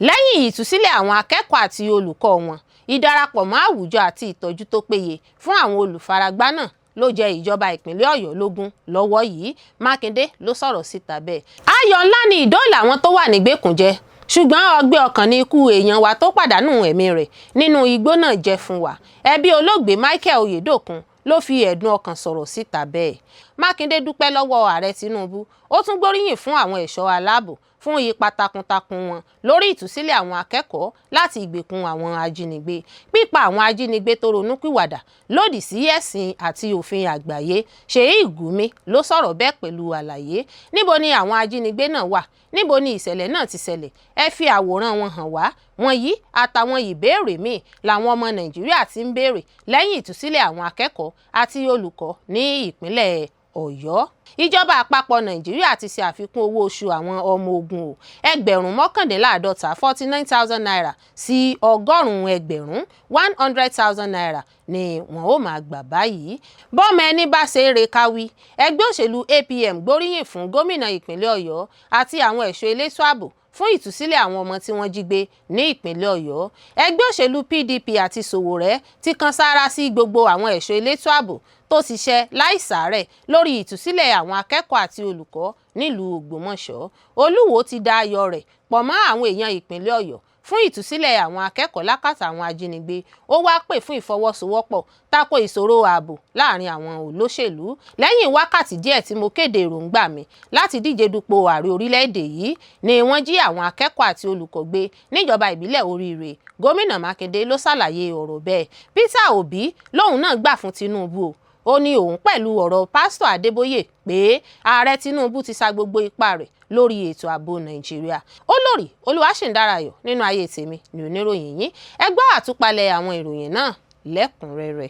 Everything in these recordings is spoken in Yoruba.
Lẹ́yìn ìtúsílẹ̀ àwọn akẹ́kọ̀ọ́ àti olùkọ́ wọn, ìdarapọ̀ mọ́ àwùjọ àti ìtọ́jú tó péye fún àwọn olùfaragbá náà ló jẹ ìjọba ìpínlẹ̀ Ọ̀yọ́ lógún lọ́wọ́ yìí. Mákindé ló sọ̀rọ̀ síta bẹ́ẹ̀. Ayọ̀ ńlá ni ìdóòlà àwọn tó wà nígbèkùn jẹ́, ṣùgbọ́n ọgbẹ́ ọkàn ní ikú èèyàn wa tó pàdánù ẹ̀mí rẹ̀ nínú igbó náà jẹ́ fún wa. Ẹbí olóògbé Michael Oyèdòkun ló fi ẹ̀dùn ọkàn sọ̀rọ̀ síta bẹ́ẹ̀. Mákindé dúpẹ́ lọ́wọ́ ààrẹ Tinubu, ó tún gbóríyìn fún àwọn ẹ̀ṣọ́ aláàbò fún ipa takuntakun wọn lórí ìtúsílẹ̀ àwọn akẹ́kọ̀ọ́ láti ìgbèkùn àwọn ajínigbé. Pípa àwọn ajínigbé tó ronúpìwàdà lòdì sí ẹ̀sìn àti òfin àgbáyé. Sheikh Gumi ló sọ̀rọ̀ bẹ́ẹ̀ pẹ̀lú àlàyé. Níbo ni àwọn ajínigbé náà wà? Níbo ni ìṣẹ̀lẹ̀ náà ti ṣẹlẹ̀? Ẹ fi àwòrán wọn hàn wá. Wọ̀nyí àtàwọn ìbéèrè míì làwọn ọmọ Nàìjíríà ti ń béèrè lẹ́yìn ìtúsílẹ̀ àwọn akẹ́kọ̀ọ́ àti olùkọ́ ní ìpínlẹ̀ Ọ̀yọ́. Ìjọba àpapọ̀ Nàìjíríà ti ṣe àfikún owó oṣù àwọn ọmọ ogun o, ẹgbẹ̀rún 49, ₦49,000 sí 100,000, ₦100,000 ni wọ́n ó máa gbà báyìí. Bọ́mọ ẹni bá ṣe é re káwí. Ẹgbẹ́ òṣèlú APM gbóríyìn fún gómìnà ìpínlẹ̀ Ọ̀yọ́ àti àwọn ẹ̀ṣọ́ elétò ààbò fún ìtúsílẹ̀ àwọn ọmọ tí wọ́n jí gbé ní ìpínlẹ̀ Ọ̀yọ́. Ẹgbẹ́ òṣèlú PDP àti Sowore ti kan sáárá sí gbogbo àwọn ẹ̀ṣọ́ elétò ààbò tó ṣiṣẹ́ láìsàárẹ̀ lórí ìtúsílẹ̀ àwọn akẹ́kọ̀ọ́ àti olùkọ́ nílùú Ògbómọ̀ṣọ́. Olúwo ti da ayọ̀ rẹ̀ pọ̀ mọ́ àwọn èèyàn ìpínlẹ̀ Ọ̀yọ́ fún ìtúsílẹ̀ àwọn akẹ́kọ̀ọ́ lákàtà àwọn ajínigbé. Ó wá pè fún ìfọwọ́sowọ́pọ̀ tako ìṣòro ààbò láàrin àwọn olóṣèlú. Lẹ́yìn wákàtí díẹ̀ tí mo kéde èròǹgbà mi láti díje dupò ààrẹ orílẹ̀-èdè yìí ni wọ́n jí àwọn akẹ́kọ̀ọ́ àti olùkọ́ gbé níjọba ìbílẹ̀ Oríire. Gómìnà Mákindé ló ṣàlàyé ọ̀rọ̀ bẹ́ẹ̀. Peter Obi lòun náà gbà fún Tinubu o. Ó ní òun pẹ̀lú ọ̀rọ̀ Pásítọ̀ Adébóyè pé ààrẹ Tinubu ti sa gbogbo ipá rẹ̀ lórí ètò ààbò Nàìjíríà. Olórí Olúwaṣìndárayọ̀ nínú ayé tèmi ní oníròyìn yín. Ẹ gbọ́ àtúpalẹ̀ àwọn ìròyìn náà lẹ́kùnrẹ́rẹ́.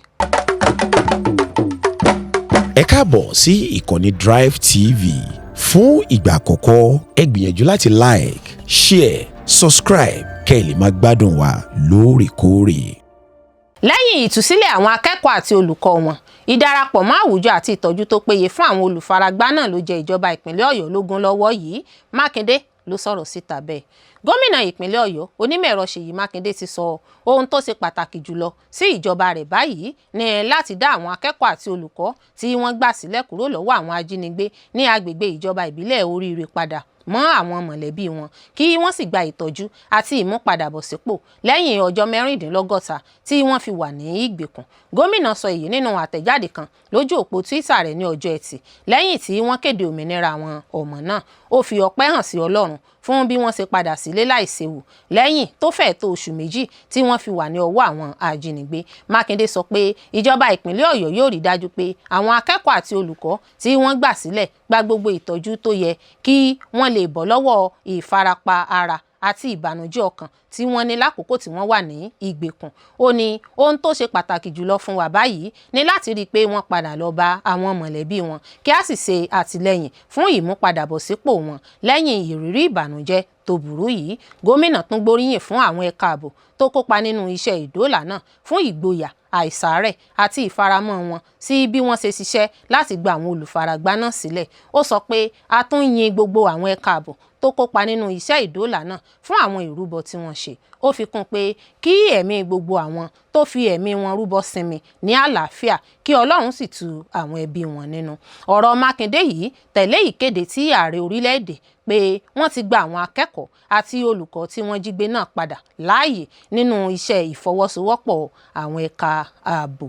Ẹ káàbọ̀ sí ìkànnì Drive TV. Fún ìgbà àkọ́kọ́, ẹ gbìyànjú láti like, share, subscribe kẹ́ ẹ lè máa gbádùn wa lóòrèkóòrè. Lẹ́yìn ìtúsílẹ̀ àwọn akẹ́kọ̀ọ́ àti olùkọ́ wọn, ìdarapọ̀ mọ́ àwùjọ àti ìtọ́jú tó péye fún àwọn olùfaragbá náà ló jẹ ìjọba ìpínlẹ̀ Ọ̀yọ́ lógún lọ́wọ́ yìí. Mákindé ló sọ̀rọ̀ síta bẹ́ẹ̀. Gómìnà ìpínlẹ̀ Ọ̀yọ́, onímọ̀-ẹ̀rọ Ṣèyí Mákindé, ti sọ ohun tó ṣe pàtàkì jùlọ sí ìjọba rẹ̀ báyìí ní láti dá àwọn akẹ́kọ̀ọ́ àti olùkọ́ tí wọ́n gbà sílẹ̀ kúrò lọ́wọ́ àwọn ajínigbé ní agbègbè ìjọba ìbílẹ̀ Oríire padà mọ́ àwọn mọ̀lẹ́bí wọn, kí wọ́n sì gba ìtọ́jú àti ìmúpadàbọ̀sípò lẹ́yìn ọjọ́ 66 tí wọ́n fi wà ní ìgbèkùn. Gómìnà sọ èyí nínú àtẹ̀jáde kan lójú òpó Twitter rẹ̀ ní ọjọ́ Ẹtì lẹ́yìn tí wọ́n kéde òmìnira àwọn ọmọ náà. Ó fi ọpẹ́ hàn sí Ọlọ́run fún bí wọ́n ṣe padà sílé láìséwu lẹ́yìn tó fẹ́ẹ̀ tó oṣù 2 tí wọ́n fi wà ní ọwọ́ àwọn ajínigbé. Mákindé sọ pé ìjọba ìpínlẹ̀ Ọ̀yọ́ yóò rí dájú pé àwọn akẹ́kọ̀ọ́ àti olùkọ́ tí wọ́n gbà sílẹ̀ gba gbogbo ìtọ́jú tó yẹ kí wọ́n lè bọ́ lọ́wọ́ ìfarapa ara àti ìbànújẹ́ ọkàn tí wọ́n ní lákòókò tí wọ́n wà ní ìgbèkùn. Ó ní ohun tó ṣe pàtàkì jùlọ fún wa báyìí ní láti rí i pé wọ́n padà lọ bá àwọn mọ̀lẹ́bí wọn, kí a sì ṣe àtìlẹ́yìn fún ìmúpadàbọ̀sípò wọn lẹ́yìn ìrírí ìbànújẹ́ tó burú yìí. Gómìnà tún gbóríyìn fún àwọn ẹ̀ka ààbò tó kópa nínú iṣẹ́ ìdóòlà náà fún ìgboyà àìsàárẹ̀ àti ìfaramọ́ wọn sí bí wọ́n ṣe ṣiṣẹ́ láti gba àwọn olùfaragbá náà sílẹ̀. Ó sọ pé a tún yin gbogbo àwọn ẹ̀ka ààbò tó kópa nínú iṣẹ́ ìdóòlà náà fún àwọn ìrúbọ tí wọ́n ṣe. Ó fi kún pé kí ẹ̀mí gbogbo àwọn tó fi ẹ̀mí wọn rúbọ sinmi ní àlàáfíà, kí Ọlọ́run sì tu àwọn ẹbí wọn nínú. Ọ̀rọ̀ Mákindé yìí tẹ̀lé ìkéde tí ààrẹ orílẹ̀-èdè pé wọ́n ti gba àwọn akẹ́kọ̀ọ́ àti olùkọ́ tí wọ́n jí gbé náà padà láàyè nínú iṣẹ́ ìfọwọ́sowọ́pọ̀ àwọn ẹ̀ka ààbò.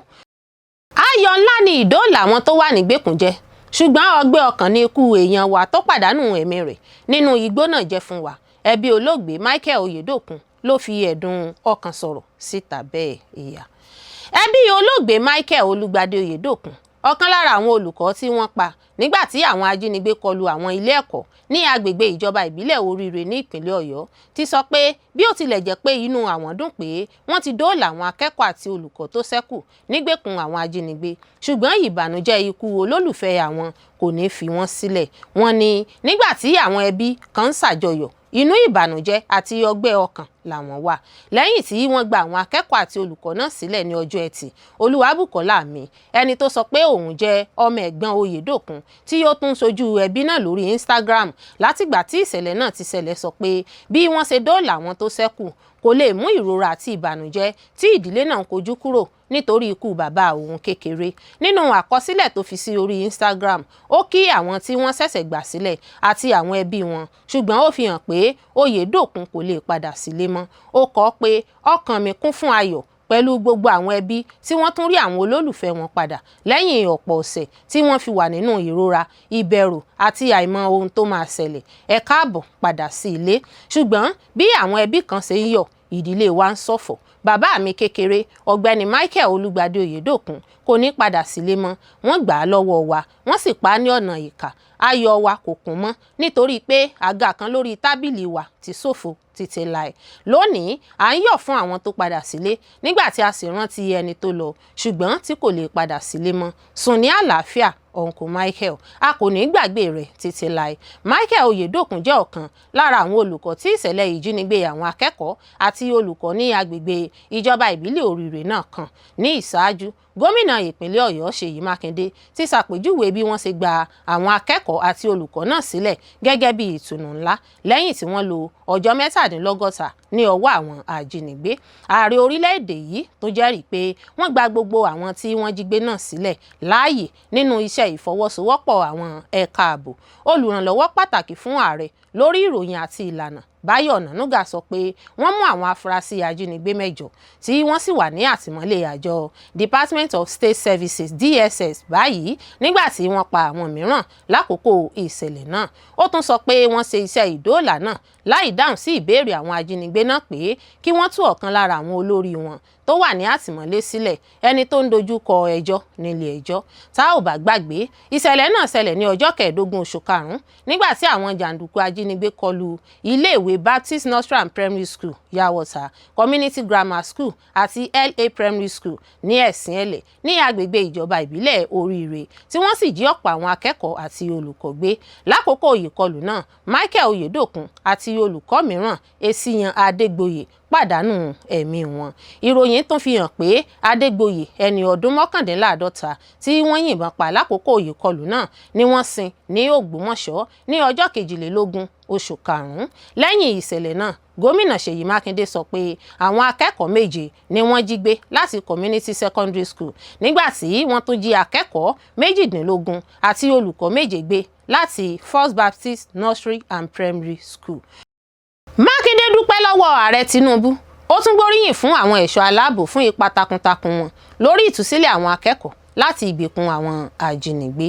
Ayọ̀ ńlá ni ìdóòlà àwọn tó wà nígbèkùn jẹ́, ṣùgbọ́n ọgbẹ́ ọkàn ní ikú èèyàn wa tó pàdánù ẹ̀mí rẹ̀ nínú igbó náà jẹ́ fún wa. Ẹbí olóògbé Michael Oyèdòkun ló fi ẹ̀dùn ọkàn sọ̀rọ̀ síta bẹ́ẹ̀. Ìyá ẹbí olóògbé Michael Olùgbàdé Oyèdòkun, ọ̀kan lára àwọn olùkọ́ tí wọ́n pa nígbà tí àwọn ajínigbé kọlu àwọn ilé ẹ̀kọ́ ní agbègbè ìjọba ìbílẹ̀ Oríire ní ìpínlẹ̀ Ọ̀yọ́, ti sọ pé bí ó tilẹ̀ jẹ́ pé inú àwọn dùn pé wọ́n ti dóòlà àwọn akẹ́kọ̀ọ́ àti olùkọ́ tó ṣẹ́kù nígbèkùn àwọn ajínigbé, ṣùgbọ́n ìbànújẹ́ ikú olólùfẹ́ àwọn kò ní fi wọ́n sílẹ̀. Wọ́n ní nígbà tí àwọn ẹbí kan ń ṣàjọyọ̀, inú ìbànújẹ́ àti ọgbẹ́ ọkàn làwọn wà. Lẹ́yìn tí wọ́n gba àwọn akẹ́kọ̀ọ́ àti olùkọ́ náà sílẹ̀ ní ọjọ́ Ẹtì, Olúwabùkọ́lá mi, ẹni tó sọ pé òun jẹ́ ọmọ ẹ̀gbọ́n Oyèdòkun tí ó tún sojú ẹbí náà lórí Instagram látìgbà tí ìṣẹ̀lẹ̀ náà ti ṣẹlẹ̀ sọ pé bí wọ́n ṣe dóòlà àwọn tó ṣẹ́kù kò lè mú ìrora àti ìbànújẹ́ tí ìdílé náà ń kojú kúrò nítorí ikú bàbá òun kékeré. Nínú àkọsílẹ̀ tó fi sí orí Instagram, ó kí àwọn tí wọ́n ṣẹ̀ṣẹ̀ gbà sílẹ̀ àti àwọn ẹbí wọn, ṣùgbọ́n ó fi hàn pé Oyèdòkun kò lè padà sílé mọ́. Ó kọ pé ọkàn mi kún fún ayọ̀ pẹ̀lú gbogbo àwọn ẹbí tí wọ́n tún rí àwọn olólùfẹ́ wọn padà lẹ́yìn ọ̀pọ̀ ọ̀sẹ̀ tí wọ́n fi wà nínú ìrora, ìbẹ̀rù àti àìmọ̀ ohun tó máa ṣẹlẹ̀. Ẹ káàbọ̀ padà sí ilé. Ṣùgbọ́n bí àwọn ẹbí kan ṣe ń yọ̀, ìdílé wa ń ṣọ̀fọ̀. Bàbá mi kékeré, Ọ̀gbẹ́ni Michael Olùgbàdé Oyèdòkun, kò ní padà sílé mọ́. Wọ́n gbà á lọ́wọ́ wa, wọ́n sì pa á ní ọ̀nà ìkà. Ayọ̀ wa kò kún mọ́ nítorí pé àga kan lórí tábìlì wa ti ṣòfò títí láì. Lónìí, à ń yọ̀ fún àwọn tó padà sílé nígbà tí a sì rántí ẹni tó lọ ṣùgbọ́n tí kò lè padà sílé mọ́. Sùn ní àlàáfíà, Uncle Michael, a kò ní gbàgbé rẹ̀ títí láì. Michael Oyèdòkun jẹ́ ọ̀kan lára àwọn olùkọ́ tí ìṣẹ̀lẹ̀ ìjínigbé àwọn akẹ́kọ̀ọ́ àti olùkọ́ ní agbègbè ìjọba ìbílẹ̀ Oríire náà kàn. Ní ìṣáájú, gómìnà ìpínlẹ̀ Ọ̀yọ́ Ṣèyí Mákindé ti ṣàpèjúwe bí wọ́n ṣe gba àwọn akẹ́kọ̀ọ́ àti olùkọ́ náà sílẹ̀ gẹ́gẹ́ bí ìtùnú ńlá lẹ́yìn tí wọ́n lo ọjọ́ 67 ní ọwọ́ àwọn ajínigbé. Ààrẹ orílẹ̀-èdè yìí tó jẹ́rìí pé wọ́n gba gbogbo àwọn tí wọ́n jí gbé náà sílẹ̀ láàyè nínú iṣẹ́ ìfọwọ́sowọ́pọ̀ àwọn ẹ̀ka ààbò. Olùrànlọ́wọ́ pàtàkì fún ààrẹ lórí ìròyìn àti ìlànà, Báyọ̀ Ọ̀nànúgà, sọ pé wọ́n mú àwọn afurasí ajínigbé 8 tí wọ́n sì wà ní àtìmọ́lé àjọ Department of State Services, DSS, báyìí nígbà tí wọ́n pa àwọn mìíràn lákòókò ìṣẹ̀lẹ̀ náà. Ó tún sọ pé wọ́n ṣe iṣẹ́ ìdóòlà náà láì dáhùn sí ìbéèrè àwọn ajínigbé náà pé kí wọ́n tú ọ̀kan lára àwọn olórí wọn tó wà ní àtìmọ́lé sílẹ̀, ẹni tó ń dojú kọ ẹjọ́ nílé ẹjọ́. Tá ò bá gbàgbé, ìṣẹ̀lẹ̀ náà ṣẹlẹ̀ ní ọjọ́ 15 oṣù karùn-ún nígbà tí àwọn jàǹdùkú ajínigbé kọlu iléèwé Baptist Nursery and Primary School, Yawota Community Grammar School àti LA Primary School ní Ẹ̀sìn-Ẹ̀lẹ̀ ní agbègbè ìjọba ìbílẹ̀ Oríire, tí wọ́n sì jí ọ̀pọ̀ àwọn akẹ́kọ̀ọ́ àti olùkọ́ gbé. Lákòókò ìkọlù náà, Michael Oyèdòkun àti olùkọ́ mìíràn, Esiyan Adégbòye, pàdánù ẹ̀mí wọn. Ìròyìn tún fi hàn pé Adégbòye, ẹni ọdún 49 tí wọ́n yìnbọn pa lákòókò ìkọlù náà, ni wọ́n sin ní Ògbómọ̀ṣọ́ ní ọjọ́ 22 oṣù karùn-ún. Lẹ́yìn ìṣẹ̀lẹ̀ náà, gómìnà Ṣèyí Mákindé sọ pé àwọn akẹ́kọ̀ọ́ 7 ni wọ́n jí gbé láti Community Secondary School, nígbà tí wọ́n tún jí akẹ́kọ̀ọ́ 18 àti olùkọ́ 7 gbé láti First Baptist Nursery and Primary School. Mákindé dúpẹ́ lọ́wọ́ ààrẹ Tinubu, ó tún gbóríyìn fún àwọn ẹ̀ṣọ́ aláàbò fún ipa takuntakun wọn lórí ìtúsílẹ̀ àwọn akẹ́kọ̀ọ́ láti ìgbèkùn àwọn ajínigbé.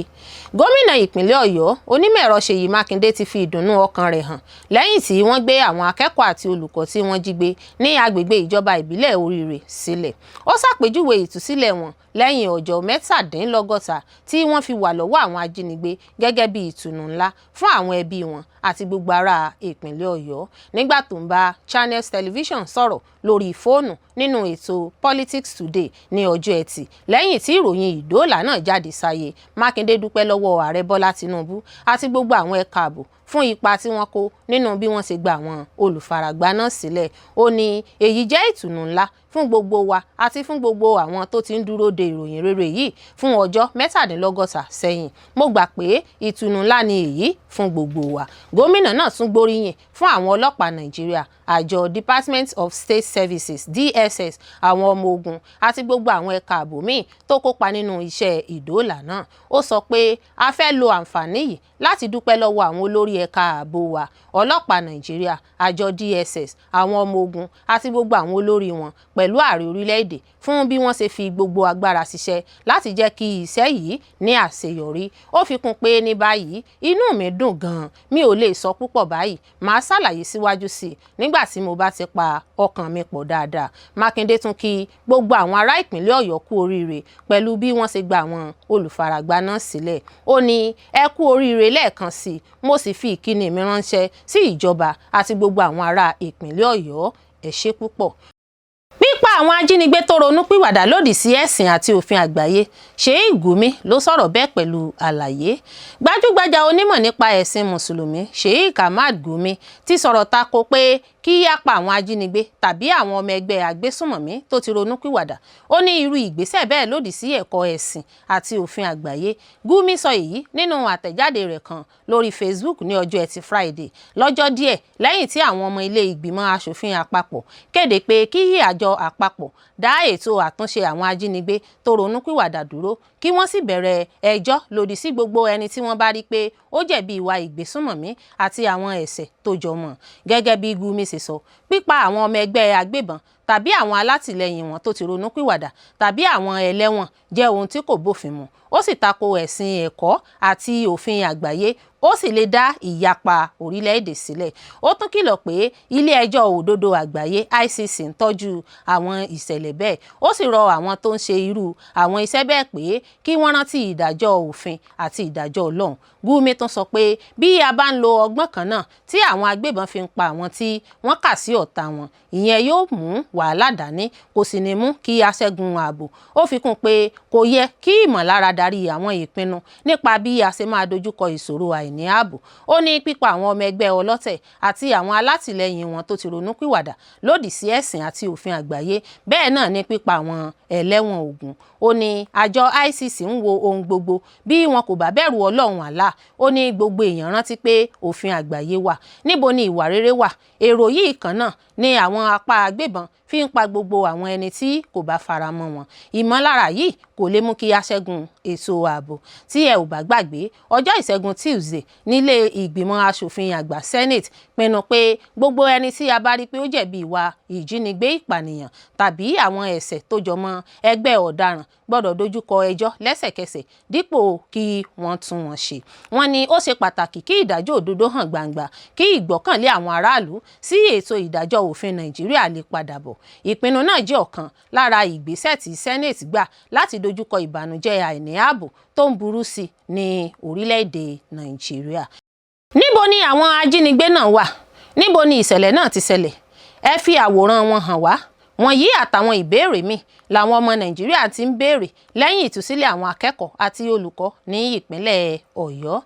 Gómìnà ìpínlẹ̀ Ọ̀yọ́, onímọ̀-ẹ̀rọ Ṣèyí Mákindé, ti fi ìdùnnú ọkàn rẹ̀ hàn lẹ́yìn tí wọ́n gbé àwọn akẹ́kọ̀ọ́ àti olùkọ́ tí wọ́n jí gbé ní agbègbè ìjọba ìbílẹ̀ Oríire sílẹ̀. Ó ṣàpèjúwe ìtúsílẹ̀ wọn lẹ́yìn ọjọ́ 67 tí wọ́n fi wà lọ́wọ́ àwọn ajínigbé gẹ́gẹ́ bí ìtùnú ńlá fún àwọn ẹbí wọn àti gbogbo ará ìpínlẹ̀ Ọ̀yọ́. Nígbà tó ń bá Channels Television sọ̀rọ̀ lórí fóònù nínú ètò Politics Today ní ọjọ́ Ẹtì lẹ́yìn tí ìròyìn ìdóòlà náà jáde sáyé, Mákindé dúpẹ́ lọ́wọ́ ààrẹ Bọ́lá Tinubu àti gbogbo àwọn ẹ̀ka ààbò fún ipa tí wọ́n kó nínú bí wọ́n ṣe gba àwọn olùfaragbá náà sílẹ̀. Ó ní èyí jẹ́ ìtùnú ńlá fún gbogbo wa àti fún gbogbo àwọn tó ti ń dúró de ìròyìn rere yìí fún ọjọ́ 67 sẹ́yìn. Mo gbà pé ìtùnú ńlá ni èyí fún gbogbo wa. Gómìnà náà tún gbóríyìn fún àwọn ọlọ́pàá Nàìjíríà, àjọ Department of State Services, DSS, àwọn ọmọ ogun àti gbogbo àwọn ẹ̀ka ààbò míì tó kópa nínú iṣẹ́ ìdóòlà náà. Ó sọ pé a fẹ́ lo àǹfààní yìí láti dúpẹ́ lọ́wọ́ àwọn olórí ẹ̀ka ààbò wa, ọlọ́pàá Nàìjíríà, àjọ DSS, àwọn ọmọ ogun àti gbogbo àwọn olórí wọn pẹ̀lú ààrẹ orílẹ̀-èdè fún bí wọ́n ṣe fi gbogbo agbára ṣiṣẹ́ láti jẹ́ kí iṣẹ́ yìí ní àṣeyọrí. Ó fi kún pé ní báyìí, inú mi dùn gan-an, mi ò lè sọ púpọ̀ báyìí, màá ṣàlàyé síwájú sí i nígbà tí mo bá ti pa ọkàn mi pọ̀ dáadáa. Mákindé tún kí gbogbo àwọn ará ìpínlẹ̀ Ọ̀yọ́ kú oríire pẹ̀lú bí wọ́n ṣe gba àwọn olùfaragbá náà sílẹ̀. Ó ní ẹ kú oríire lẹ́ẹ̀kan sí i, mo sì fi ìkíni mi ránṣẹ́ sí ìjọba àti gbogbo àwọn ará ìpínlẹ̀ Ọ̀yọ́. Ẹ ṣé púpọ̀. Pípa àwọn ajínigbé tó ronúpìwàdà lòdì sí ẹ̀sìn àti òfin àgbáyé, Sheikh Gumi ló sọ̀rọ̀ bẹ́ẹ̀ pẹ̀lú àlàyé. Gbajúgbajà onímọ̀ nípa ẹ̀sìn mùsùlùmí, Sheikh Ahmad Gumi, ti sọ̀rọ̀ tako pé kí Kí á pa àwọn ajínigbé tàbí àwọn ọmọ ẹgbẹ́ agbésùnmọ̀mí tó ti ronúpìwàdà. Ó ní irú ìgbésẹ̀ bẹ́ẹ̀ lòdì sí ẹ̀kọ́ ẹ̀sìn àti òfin àgbáyé. Gumi sọ èyí nínú àtẹ̀jáde rẹ̀ kan lórí Facebook ní ọjọ́ Ẹtì Friday, lọ́jọ́ díẹ̀ lẹ́yìn tí àwọn ọmọ ilé ìgbìmọ̀ asòfin àpapọ̀ kéde pé kí àjọ àpapọ̀ dá ètò àtúnṣe àwọn ajínigbé tó ronúpìwàdà dúró, kí wọ́n sì bẹ̀rẹ̀ ẹjọ́ lòdì sí gbogbo ẹni tí wọ́n bá rí pé ó jẹ̀bi ìwà ìgbésùnmọ̀mí àti àwọn ẹ̀ṣẹ̀ tó jọmọ́. Gẹ́gẹ́ bí Gumi ṣe sọ, pípa àwọn ọmọ ẹgbẹ́ agbébọn tàbí àwọn alátìlẹyìn wọn tó ti ronúpìwàdà tàbí àwọn ẹlẹ́wọ̀n jẹ́ ohun tí kò bófin mu, ó sì tako ẹ̀sìn, ẹ̀kọ́ àti òfin àgbáyé, ó sì lè dá ìyapa orílẹ̀-èdè sílẹ̀. Ó tún kìlọ̀ pé ilé-ẹjọ́ òdodo àgbáyé ICC ń tọ́jú àwọn ìṣẹ̀lẹ̀ bẹ́ẹ̀. Ó sì rọ àwọn tó ń ṣe irú àwọn iṣẹ́ bẹ́ẹ̀ pé kí wọ́n rántí ìdájọ́ òfin àti ìdájọ́ Ọlọ́run. Gumi tún sọ pé bí a bá ń lo ọgbọ́n kan náà tí àwọn agbébọn fi ń pa àwọn tí wọ́n kà sí ọ̀tá wọn, ìyẹn yóò mú wàhálà dání, kò sì ní mú kí a ṣẹ́gun ààbò. Ó fi kún pé kò yẹ kí ìmọ̀lára darí àwọn ìpinnu nípa bí a ṣe máa dojúkọ ìṣòro àìní ààbò. Ó ní pípa àwọn ọmọ ẹgbẹ́ ọlọ́tẹ̀ àti àwọn alátìlẹyìn wọn tó ti ronúpìwàdà lòdì sí ẹ̀sìn àti òfin àgbáyé, bẹ́ẹ̀ náà ní pípa àwọn ẹlẹ́wọ̀n ogun. Ó ní àjọ ICC ń wo ohun gbogbo bí wọn kò bá bẹ̀rù Ọlọ́run Allah. Ó ní gbogbo èèyàn rántí pé òfin àgbáyé wà. Níbo ni ìwà rere wà? Èrò yìí kan náà ni àwọn apá agbébọn fi ń pa gbogbo àwọn ẹni tí kò bá faramọ́ wọn. Ìmọ̀lára yìí kò lè mú kí a ṣẹ́gun ètò ààbò. Tí ẹ ò bá gbàgbé, ọjọ́ ìṣẹ́gun Tuesday nílé ìgbìmọ̀ asòfin àgbà Senate pinnu pé gbogbo ẹni tí a bá rí pé ó jẹ̀bi ìwà ìjínigbé, ìpànìyàn tàbí àwọn ẹ̀ṣẹ̀ tó jọmọ́ ẹgbẹ́ ọ̀daràn gbọ́dọ̀ dojúkọ ẹjọ́ lẹ́sẹ̀kẹsẹ̀ dípò kí wọ́n tún wọn ṣe. Wọ́n ní ó ṣe pàtàkì kí ìdájọ́ òdodo hàn gbangba, kí ìgbọ́kànlé àwọn aráàlú sí ètò ìdájọ́ òfin Nàìjíríà lè padà bọ̀. Ìpinnu náà jẹ́ ọ̀kan lára ìgbésẹ̀ tí Senate gbà láti dojúkọ ìbànújẹ́ àìní ààbò tó ń burú sí ní orílẹ̀-èdè Nàìjíríà. Níbo ni àwọn ajínigbé náà wà? Níbo ni ìṣẹ̀lẹ̀ náà ti ṣẹlẹ̀? Ẹ fi àwòrán wọn hàn wá. Wọ̀nyí àtàwọn ìbéèrè míì làwọn ọmọ Nàìjíríà ti ń béèrè lẹ́yìn ìtúsílẹ̀ àwọn akẹ́kọ̀ọ́ àti olùkọ́ ní ìpínlẹ̀ Ọ̀yọ́.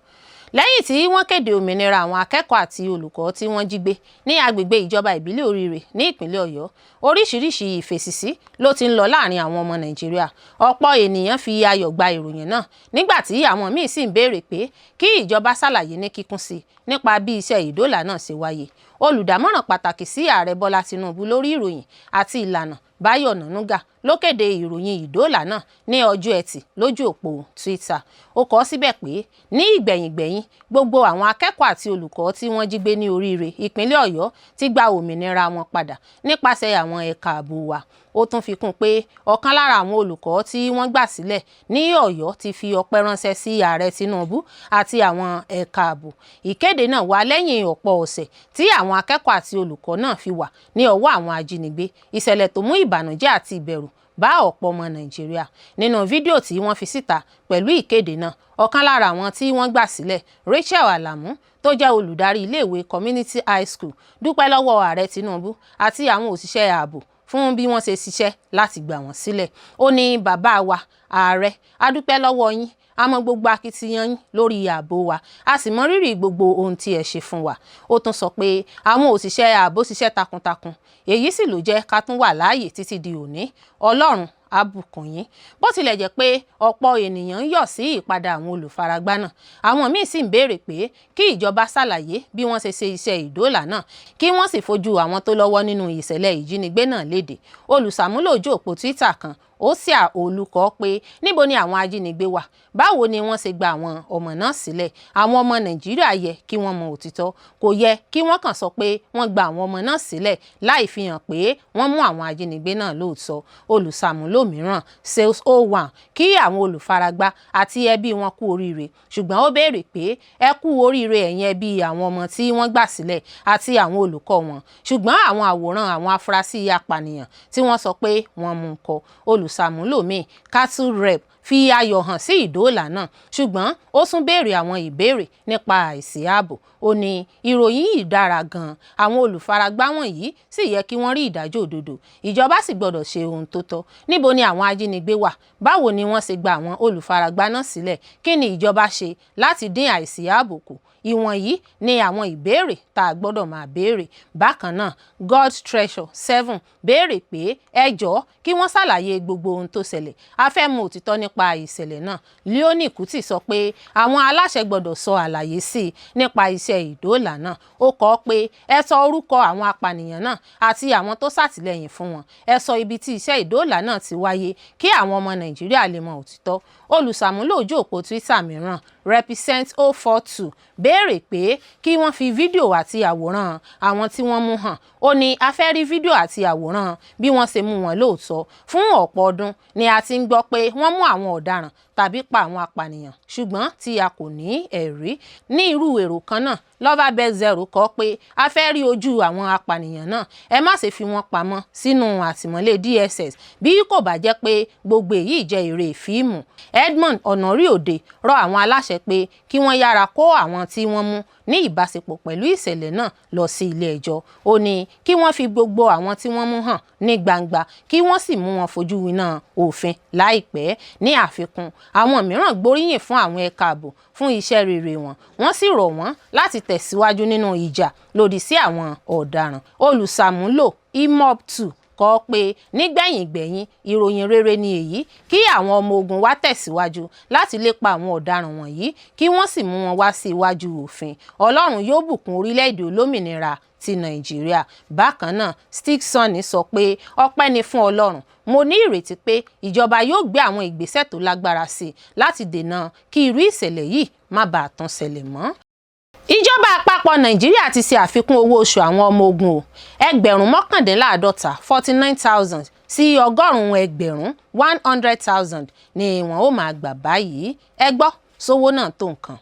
Lẹ́yìn tí wọ́n kéde òmìnira àwọn akẹ́kọ̀ọ́ àti olùkọ́ tí wọ́n jí gbé ní agbègbè ìjọba ìbílẹ̀ Oríire ní ìpínlẹ̀ Ọ̀yọ́, oríṣiríṣi ìfèsìsí ló ti ń lọ láàrin àwọn ọmọ Nàìjíríà. Ọ̀pọ̀ ènìyàn fi ayọ̀ gba ìròyìn náà, nígbà tí àwọn míì sì ń béèrè pé kí ìjọba ṣàlàyé ní kíkún sí i nípa bí iṣẹ́ ìdóòlà náà ṣe wáyé. Olùdámọ̀ràn pàtàkì sí Ààrẹ Bọ́lá Tinubu lórí ìròyìn àti ìlànà, Báyọ̀ Ọ̀nànúgà, ló kéde ìròyìn ìdóòlà náà ní ọjọ́ Ẹtì lójú òpó Twitter. Ó kọ síbẹ̀ pé ní ìgbẹ̀yìngbẹ̀yìn, gbogbo àwọn akẹ́kọ̀ọ́ àti olùkọ́ tí wọ́n jí gbé ní Oríire, ìpínlẹ̀ Ọ̀yọ́, ti gba òmìnira wọn padà nípasẹ̀ àwọn ẹ̀ka ààbò wa. Ó tún fi kún pé ọ̀kan lára àwọn olùkọ́ tí wọ́n gbà sílẹ̀ ní Ọ̀yọ́ ti fi ọpẹ́ ránṣẹ́ sí Ààrẹ Tinubu àti àwọn ẹ̀ka ààbò. Ìkéde náà wá lẹ́yìn ọ̀pọ̀ ọ̀sẹ̀ tí àwọn akẹ́kọ̀ọ́ àti olùkọ́ náà fi wà ní ọwọ́ àwọn ajínigbé, ìṣẹ̀lẹ̀ tó mú ìbànújẹ́ àti ìbẹ̀rù bá ọ̀pọ̀ ọmọ Nàìjíríà. Nínú fídíò tí wọ́n fi síta pẹ̀lú ìkéde náà, ọ̀kan lára àwọn tí wọ́n gbà sílẹ̀, Rachel Alamu, tó jẹ́ olùdarí iléèwé Community High School, dúpẹ́ lọ́wọ́ Ààrẹ Tinubu àti àwọn òṣìṣẹ́ ààbò fún bí wọ́n ṣe ṣiṣẹ́ láti gbà wọ́n sílẹ̀. Ó ní, "Bàbá wa ààrẹ, a dúpẹ́ lọ́wọ́ yín. A mọ gbogbo akitiyan yín lórí ààbò wa, a sì mọ rírì gbogbo ohun tí ẹ ṣe fún wa." Ó tún sọ pé àwọn òṣìṣẹ́ ààbò ṣiṣẹ́ takuntakun, èyí sì ló jẹ́ ká tún wà láàyè títí di òní. Ọlọ́run á bùkún yín. Bó tilẹ̀ jẹ́ pé ọ̀pọ̀ ènìyàn ń yọ̀ sí ìpadà àwọn olùfaragbá náà, àwọn míì sì ń béèrè pé kí ìjọba ṣàlàyé bí wọ́n ṣe ṣe iṣẹ́ ìdóòlà náà, kí wọ́n sì fojú àwọn tó lọ́wọ́ nínú ìṣẹ̀lẹ̀ ìjínigbé náà léde. Olùṣàmúlò ojú òpó Twitter kan, Osia Olùkọ́, pé níbo ni àwọn ajínigbé wà? Báwo ni wọ́n ṣe gba àwọn ọmọ náà sílẹ̀? Àwọn ọmọ Nàìjíríà yẹ kí wọ́n mọ òtítọ́. Kò yẹ kí wọ́n kàn sọ pé wọ́n gba àwọn ọmọ náà sílẹ̀ láì fi hàn pé wọ́n mú àwọn ajínigbé náà lóòótọ́. Olùṣàmúlò mìíràn, Sales 01, kí àwọn olùfaragbá àti ẹbí wọn kú oríire, ṣùgbọ́n ó béèrè pé, "Ẹ kú oríire, ẹ̀yin ẹbí àwọn ọmọ tí wọ́n gbà sílẹ̀ àti àwọn olùkọ́ wọn, ṣùgbọ́n àwọn àwòrán àwọn afurasí apànìyàn tí wọ́n sọ pé wọ́n mú un kọ́?" Olùṣàmúlò míì, Cattle Rep, fi ayọ̀ hàn sí ìdóòlà náà, ṣùgbọ́n ó tún béèrè àwọn ìbéèrè nípa àìsí ààbò. Ó ní ìròyìn yìí dára gan-an, àwọn olùfaragbá wọ̀nyí sì yẹ kí wọ́n rí ìdájọ́ òdodo, ìjọba sì gbọ́dọ̀ ṣe ohun tó tọ́. Níbo ni àwọn ajínigbé wà? Báwo ni wọ́n ṣe gba àwọn olùfaragbá náà sílẹ̀? Kí ni ìjọba ṣe láti dín àìsí ààbò kù? Ìwọ̀nyí ni àwọn ìbéèrè tá a gbọ́dọ̀ máa béèrè. Bákan náà, God Treasure 7 béèrè pé ẹ jọ̀ọ́, kí wọ́n ṣàlàyé gbogbo ohun tó ṣẹlẹ̀, a fẹ́ mọ òtítọ́ nípa ìṣẹ̀lẹ̀ náà. Leonie Kuti sọ pé àwọn aláṣẹ gbọ́dọ̀ sọ àlàyé sí i nípa iṣẹ́ ìdóòlà náà. Ó kọ pé ẹ sọ orúkọ àwọn apànìyàn náà àti àwọn tó ṣàtìlẹ́yìn fún wọn, ẹ sọ ibi tí iṣẹ́ ìdóòlà náà ti wáyé kí àwọn ọmọ Nàìjíríà lè mọ òtítọ́. Olùṣàmúlò ojú òpó Twitter mìíràn, Represent 042, béèrè pé kí wọ́n fi fídíò àti àwòrán àwọn tí wọ́n mú hàn. Ó ní a fẹ́ rí fídíò àti àwòrán bí wọ́n ṣe mú wọn lóòótọ́. Fún ọ̀pọ̀ ọdún ni a ti ń gbọ́ pé wọ́n mú àwọn ọ̀daràn tàbí pa àwọn apànìyàn, ṣùgbọ́n tí a kò ní ẹ̀rí. Ní irú èrò kan náà, Loverbell 0 kọ pé a fẹ́ rí ojú àwọn apànìyàn náà, ẹ má ṣe fi wọ́n pamọ́ sínú àtìmọ́lé DSS bí kò bá jẹ́ pé gbogbo èyí jẹ́ eré fíìmù. Edmond Ọ̀nàríòde rọ àwọn aláṣẹ pé kí wọ́n yára kó àwọn tí wọ́n mú ní ìbáṣepọ̀ pẹ̀lú ìṣẹ̀lẹ̀ náà lọ sí ilé ẹjọ́. Ó ní kí wọ́n fi gbogbo àwọn tí wọ́n mú hàn ní gbangba, kí wọ́n sì mú wọn fojú winá òfin láìpẹ́. Ní àfikún, àwọn mìíràn gbóríyìn fún àwọn ẹ̀ka ààbò fún iṣẹ́ rere wọn, wọ́n sì rọ̀ wọ́n láti tẹ̀síwájú nínú ìjà lòdì sí àwọn ọ̀daràn. Olùṣàmúlò imob2 kọ pé nígbẹ̀yìngbẹ̀yín, ìròyìn rere ni èyí, kí àwọn ọmọ ogun wa tẹ̀síwájú láti lépa àwọn ọ̀daràn wọ̀nyí, kí wọ́n sì mú wọn wá sí iwájú òfin. Ọlọ́run yóò bùkún orílẹ̀-èdè olómìnira ti Nàìjíríà. Bákan náà, Stickson sọ pé ọpẹ́ ni fún Ọlọ́run, mo ní ìrètí pé ìjọba yóò gbé àwọn ìgbésẹ̀ tó lágbára sí i láti dènà kí irú ìṣẹ̀lẹ̀ yìí má bàa tún ṣẹlẹ̀ mọ́. Ìjọba àpapọ̀ Nàìjíríà ti ṣe àfikún owó oṣù àwọn ọmọ ogun o, 49,000, 49,000, sí 100,000, 100,000, ni wọn ó máa gbà báyìí. Ẹ gbọ́, sówó náà tó nǹkan?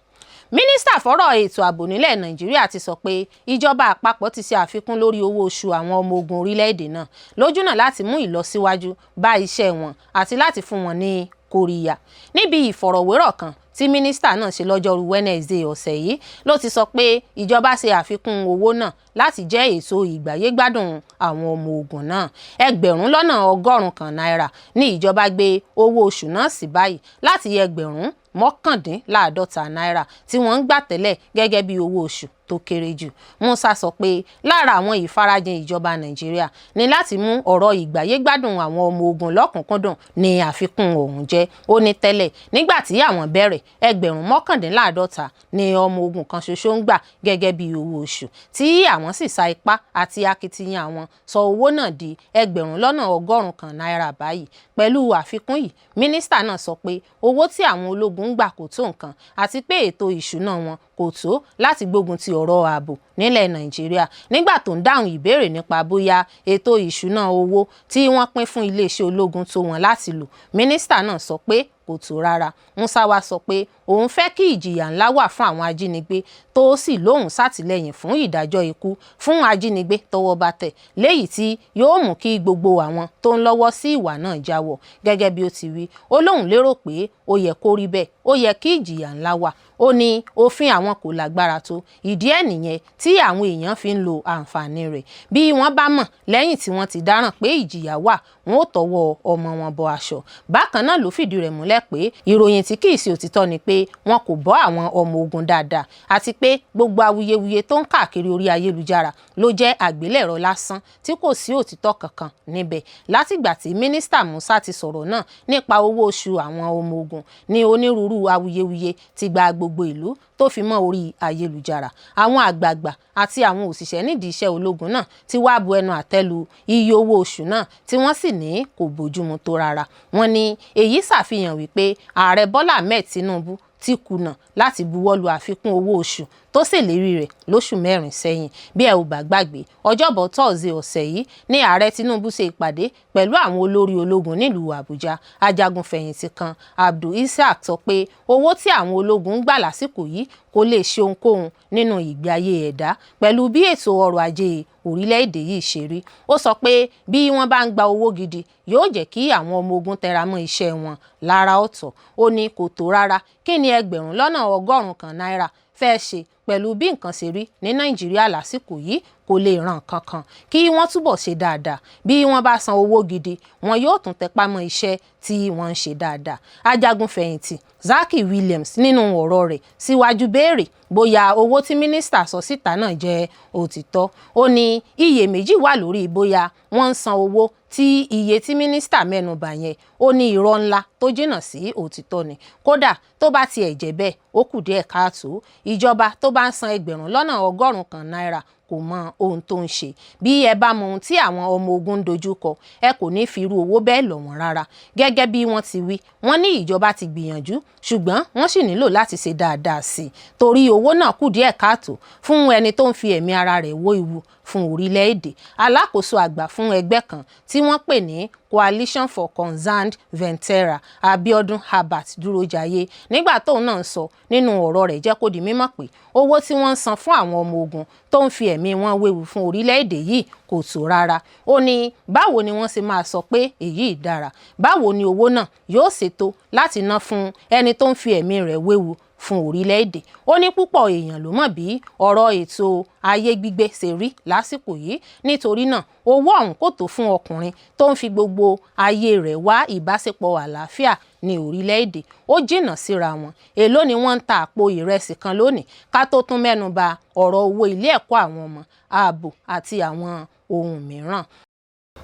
Mínísítà fọ́rọ̀ ètò ààbò nílẹ̀ Nàìjíríà ti sọ pé ìjọba àpapọ̀ ti ṣe àfikún lórí owó oṣù àwọn ọmọ ogun orílẹ̀-èdè náà lójúnà láti mú ìlọsíwájú bá iṣẹ́ wọn àti láti fún wọn ní kóríyá. Níbi ìfọ̀rọ̀wérọ̀ kan tí mínísítà náà ṣe lọ́jọ́rú Wednesday ọ̀sẹ̀ yìí ló ti sọ pé ìjọba ṣe àfikún owó náà láti jẹ́ èso ìgbáyégbádùn àwọn ọmọ ogun náà. 100,000 náírà ní ìjọba gbé owó oṣù náà sí báyìí láti 49,000 náírà tí wọ́n ń gbà tẹ́lẹ̀ gẹ́gẹ́ bí owó oṣù tó kéré jù. Musa sọ pé lára àwọn ìfarajìn ìjọba Nàìjíríà ní láti mú ọ̀rọ̀ ìgbáyégbádùn àwọn ọmọ ogun lọ́kùnkúndùn ní àfikún ọ̀hún jẹ́. Ó ní tẹ́lẹ̀, nígbà tí àwọn bẹ̀rẹ̀, 49,000 ní ọmọ ogun kan ṣoṣo ń gbà gẹ́gẹ́ bí owó oṣù, tí àwọn sì sa ipá àti akitiyan àwọn sọ owó náà di 100,000 náírà báyìí. Pẹ̀lú àfikún yìí, mínísítà náà sọ pé owó tí àwọn ológun ń gbà kò tó nǹkan àti pé ètò ìṣúná wọn kò tó láti gbógun ti ọ̀rọ̀ ààbò nílẹ̀ Nàìjíríà. Nígbà tó ń dáhùn ìbéèrè nípa bóyá ètò ìṣúná owó tí wọ́n pín fún iléeṣẹ́ ológun tó wọn láti lò, mínísítà náà sọ pé kò tó rárá. Musa wá sọ pé òun fẹ́ kí ìjìyà ńlá wà fún àwọn ajínigbé, tó sì lóun ṣàtìlẹ́yìn fún ìdájọ́ ikú fún ajínigbé tọ́wọ́ bá tẹ̀, léyìí tí yóò mú kí gbogbo àwọn tó ń lọ́wọ́ sí ìwà náà jáwọ́. Gẹ́gẹ́ bí ó ti wí, ó lóun lérò pé ó yẹ kó rí bẹ́ẹ̀, ó yẹ kí ìjìyà ńlá wà. Ó ní òfin àwọn kò lágbára tó, ìdí ẹ̀ nìyẹn tí àwọn èèyàn fi ń lo àǹfààní rẹ̀. Bí wọ́n bá mọ̀ lẹ́yìn tí wọ́n ti dáràn pé ìjìyà wà, wọn ó tọwọ́ ọmọ wọn bọ aṣọ. Bákan náà ló fìdí rẹ̀ múlẹ̀ pé ìròyìn tí kì í ṣe òtítọ́ ni pé wọn kò bọ́ àwọn ọmọ ogun dáadáa, àti pé gbogbo awuyewuye tó ń káàkiri orí ayélujára ló jẹ́ àgbélẹ̀rọ lásán tí kò sí òtítọ́ kankan níbẹ̀. Látìgbà tí mínísítà Musa ti sọ̀rọ̀ náà nípa owó oṣù àwọn ọmọ ogun ní onírúurú awuyewuye ti gba gbogbo ìlú tó fi mọ́ orí ayélujára. Àwọn àgbààgbà àti àwọn òṣìṣẹ́ nídìí iṣẹ́ ológun náà ti wá bu ẹnu àtẹ́ lu iye owó oṣù náà, tí wọ́n sì ní kò bójúmu tó rárá. Wọ́n ní èyí ṣàfihàn wípé Ààrẹ Bọ́lá Ahmed Tinubu ti kùnà láti buwọ́lu àfikún owó oṣù tó tó ṣèlérí rẹ̀ lóṣù 4 sẹ́yìn. Bí ẹ ò bá gbàgbé, ọjọ́bọ̀ tọ́sídẹ̀ẹ́ ọ̀sẹ̀ yìí ní ààrẹ Tinubu ṣe ìpàdé pẹ̀lú àwọn olórí ológun nílùú Àbújá. Ajagunfẹ̀yìntì kan, Abdul Isiaq, sọ pé owó tí àwọn ológun ń gbà lásìkò yìí kò lè ṣe ohunkóhun nínú ìgbé ayé ẹ̀dá pẹ̀lú bí ètò ọrọ̀ ajé orílẹ̀-èdè yìí ṣe rí. Ó sọ pé bí wọ́n bá ń gba owó gidi, yóò jẹ́ kí àwọn ọmọ ogun tẹra mọ́ iṣẹ́ wọn lára ọ̀tọ̀. Ó ní kò tó rárá. Kí ni 100,000 náírà fẹ́ ṣe pẹ̀lú bí nǹkan ṣe rí ní Nàìjíríà lásìkò yìí? Kò lè ràn kankan. Kí wọ́n túbọ̀ ṣe dáadáa. Bí wọ́n bá san owó gidi, wọn yóò tún tẹpá mọ́ iṣẹ́ tí wọ́n ń ṣe dáadáa. Ajagunfẹ̀yìntì Zaki Williams nínú ọ̀rọ̀ rẹ̀ síwájú béèrè bóyá owó tí mínísítà sọ síta náà jẹ́ òtítọ́. Ó ní iyèméjì wà lórí bóyá wọ́n ń san owó tí iye tí mínísítà mẹ́nu bà yẹn. Ó ní irọ́ ńlá tó jìnnà sí òtítọ́ ni. Kódà tó bá tiẹ̀ jẹ́ bẹ́ẹ̀, ó kù díẹ̀ káàtó. Ìjọba tó bá ń san 100,000 náírà kò mọ ohun tó ń ṣe. Bí ẹ bá mọ ohun tí àwọn ọmọ ogun ń dojú kọ, ẹ kò ní fi irú owó bẹ́ẹ̀ lọ̀ wọ́n rárá. Gẹ́gẹ́ bí wọ́n ti wí, wọ́n ní ìjọba ti gbìyànjú, ṣùgbọ́n wọ́n sì nílò láti ṣe dáadáa sí i, torí owó náà kù díẹ̀ káàtó fún ẹni tó ń fi ẹ̀mí ara rẹ̀ wó ewu fún orílẹ̀-èdè. Alákòóso àgbà fún ẹgbẹ́ kan tí wọ́n pè ní Coalition for Concerned Veterans, Abiodun Herbert Dúrójayé, nígbà tóun náà ń sọ nínú ọ̀rọ̀ rẹ̀, jẹ́ kó di mímọ̀ pé owó tí wọ́n ń san fún àwọn ọmọ ogun tó ń fi ẹ̀mí wọn wéwu fún orílẹ̀-èdè yìí kò tó rárá. Ó ní báwo ni wọ́n ṣe máa sọ pé èyí dára? Báwo ni owó náà yóò ṣètò láti ná fún ẹni tó ń fi ẹ̀mí rẹ̀ wéwu fún orílẹ̀-èdè? Ó ní púpọ̀ èèyàn ló mọ̀ bí ọ̀rọ̀ ètò ayé gbígbé ṣe rí lásìkò yìí. Nítorí náà, owó ọ̀hún kò tó fún ọkùnrin tó ń fi gbogbo ayé rẹ̀ wá ìbáṣepọ̀ àlàáfíà ní orílẹ̀-èdè. Ó jìnnà síra wọn. Èló ni wọ́n ń ta àpò ìrẹsì kan lónìí, ká tó tún mẹ́nu bà ọ̀rọ̀ owó ilé ẹ̀kọ́ àwọn ọmọ, ààbò àti àwọn ohun mìíràn.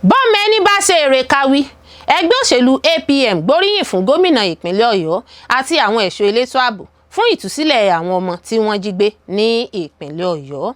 Bọ́mọ ẹni bá ṣe èrè káwí. Ẹgbẹ́ òṣèlú APM gbóríyìn fún gómìnà ìpínlẹ̀ Ọ̀yọ́ àti àwọn ẹ̀ṣọ́ elétò ààbò fún ìtúsílẹ̀ àwọn ọmọ tí wọ́n jí gbé ní ìpínlẹ̀ Ọ̀yọ́.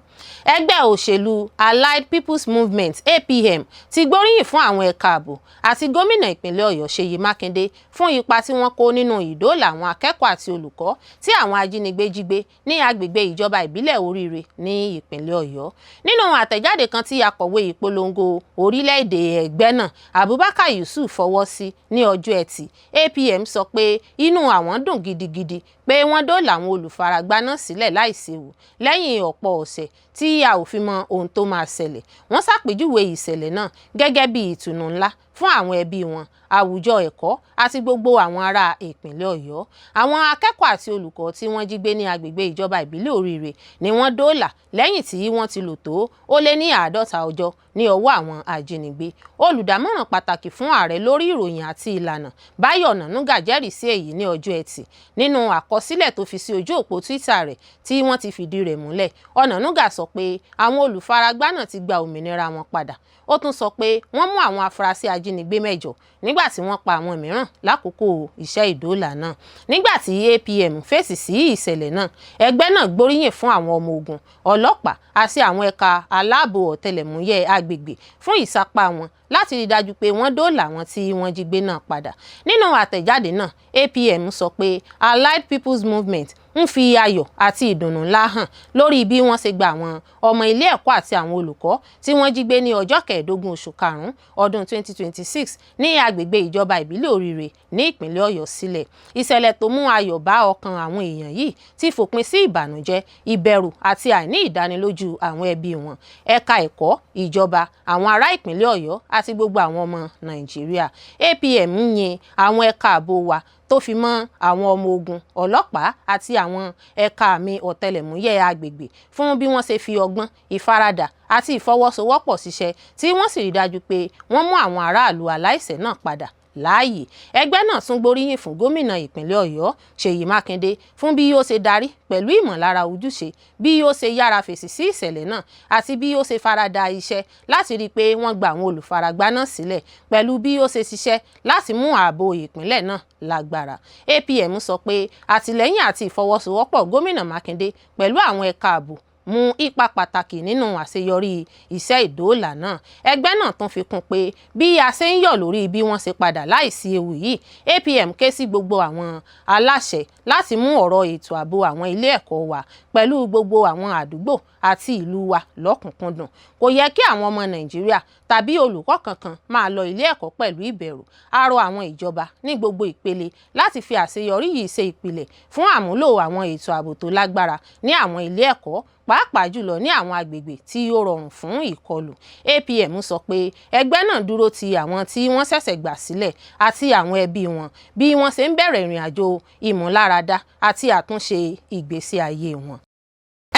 Ẹgbẹ́ òṣèlú Allied People's Movement, APM, ti gbóríyìn fún àwọn ẹ̀ka ààbò àti gómìnà ìpínlẹ̀ Ọ̀yọ́ Ṣèyí Mákindé fún ipa tí wọ́n kó nínú ìdóòlà àwọn akẹ́kọ̀ọ́ àti olùkọ́ tí àwọn ajínigbé jí gbé ní agbègbè ìjọba ìbílẹ̀ Oríire ní ìpínlẹ̀ Ọ̀yọ́. Nínú àtẹ̀jáde kan tí akọ̀wé ìpolongo orílẹ̀-èdè ẹgbẹ́ náà, Abubakar Yusuf, fọwọ́ sí ní ọjọ́ Ẹtì, APM sọ pé inú àwọn dùn gidigidi pé wọ́n dóòlà àwọn olùfaragbá náà sílẹ̀ láìséwu lẹ́yìn ọ̀pọ̀ ọ̀sẹ̀ tí a ò fi mọ ohun tó máa ṣẹlẹ̀. Wọ́n ṣàpèjúwe ìṣẹ̀lẹ̀ náà gẹ́gẹ́ bí ìtùnú ńlá fún àwọn ẹbí wọn, àwùjọ ẹ̀kọ́ àti gbogbo àwọn ará ìpínlẹ̀ Ọ̀yọ́. Àwọn akẹ́kọ̀ọ́ àti olùkọ́ tí wọ́n jí gbé ní agbègbè ìjọba ìbílẹ̀ Oríire ni wọ́n dóòlà lẹ́yìn tí wọ́n ti lò tó ó lé ní 50 ọjọ́ ní ọwọ́ àwọn ajínigbé. Olùdámọ̀ràn pàtàkì fún ààrẹ lórí ìròyìn àti ìlànà, Báyọ̀ Ọ̀nànúgà, jẹ́rìí sí èyí ní ọjọ́ Ẹtì nínú àkọsílẹ̀ tó fi sí ojú òpó Twitter rẹ̀ tí wọ́n ti fìdí rẹ̀ múlẹ̀. Ọ̀nànúgà sọ pé àwọn olùfaragbá náà ti gba òmìnira wọn padà. Ó tún sọ pé wọ́n mú àwọn afurasí ajínigbé 8 nígbà tí wọ́n pa àwọn mìíràn lákòókò iṣẹ́ ìdóòlà náà. Nígbà tí APM fèsì sí ìṣẹ̀lẹ̀ náà, ẹgbẹ́ náà gbóríyìn fún àwọn ọmọ ogun, ọlọ́pàá àti àwọn ẹ̀ka aláàbò ọ̀tẹlẹ̀múyẹ́ agbègbè fún ìsapá wọn láti rí dájú pé wọ́n dóòlà àwọn tí wọ́n jí gbé náà padà. Nínú àtẹ̀jáde náà, APM sọ pé Allied People's Movement ń fi ayọ̀ àti ìdùnnú ńlá hàn lórí bí wọ́n ṣe gba àwọn ọmọ ilé ẹ̀kọ́ àti àwọn olùkọ́ tí wọ́n jí gbé ní ọjọ́ 15 oṣù karùn-ún ọdún 2026 ní agbègbè ìjọba ìbílẹ̀ Oríire ní ìpínlẹ̀ Ọ̀yọ́ sílẹ̀. Ìṣẹ̀lẹ̀ tó mú ayọ̀ bá ọkàn àwọn èèyàn yìí ti fòpin sí ìbànújẹ́, ìbẹ̀rù àti àìní ìdánilójú àwọn ẹbí wọn, ẹ̀ka ẹ̀kọ́, ìjọba, àwọn ará ìpínlẹ̀ Ọ̀yọ́ àti gbogbo àwọn ọmọ Nàìjíríà. APM ń yin àwọn ẹ̀ka ààbò wa, tó fi mọ́ àwọn ọmọ ogun, ọlọ́pàá àti àwọn ẹ̀ka àmì ọ̀tẹlẹ̀múyẹ́ agbègbè, fún bí wọ́n ṣe fi ọgbọ́n, ìfaradà àti ìfọwọ́sowọ́pọ̀ ṣiṣẹ́, tí wọ́n sì rí dájú pé wọ́n mú àwọn aráàlú aláìṣẹ̀ náà padà láàyè. Ẹgbẹ́ náà tún gbóríyìn fún gómìnà ìpínlẹ̀ Ọ̀yọ́ Ṣèyí Mákindé fún bí ó ṣe darí pẹ̀lú ìmọ̀lára ojúṣe, bí ó ṣe yára fèsì sí ìṣẹ̀lẹ̀ náà àti bí ó ṣe farada iṣẹ́ láti rí i pé wọ́n gba àwọn olùfaragbá náà sílẹ̀, pẹ̀lú bí ó ṣe ṣiṣẹ́ láti mú ààbò ìpínlẹ̀ náà lágbára. APM sọ pé àtìlẹ́yìn àti ìfọwọ́sowọ́pọ̀ gómìnà Mákindé pẹ̀lú àwọn ẹ̀ka ààbò mú ipa pàtàkì nínú àṣeyọrí iṣẹ́ ìdóòlà náà. Ẹgbẹ́ náà tún fi kún pé bí a ṣe ń yọ̀ lórí bí wọ́n ṣe padà láìsí ewu yìí, APM ké sí gbogbo àwọn aláṣẹ láti mú ọ̀rọ̀ ètò ààbò àwọn ilé ẹ̀kọ́ wa pẹ̀lú gbogbo àwọn àdúgbò àti ìlú wa lọ́kùnkúndùn. Kò yẹ kí àwọn ọmọ Nàìjíríà tàbí olùkọ́ kankan máa lọ ilé ẹ̀kọ́ pẹ̀lú ìbẹ̀rù. A rọ àwọn ìjọba ní gbogbo ìpele láti fi àṣeyọrí yìí ṣe ìpìlẹ̀ fún àmúlò àwọn ètò ààbò tó lágbára ní àwọn ilé ẹ̀kọ́, pàápàá jùlọ ní àwọn agbègbè tí ó rọrùn fún ìkọlù. APM sọ pé ẹgbẹ́ náà dúró ti àwọn tí wọ́n ṣẹ̀ṣẹ̀ gbà sílẹ̀ àti àwọn ẹbí wọn bí wọ́n ṣe ń bẹ̀rẹ̀ ìrìn àjò ìmúláradá àti àtúnṣe ìgbésí ayé wọn.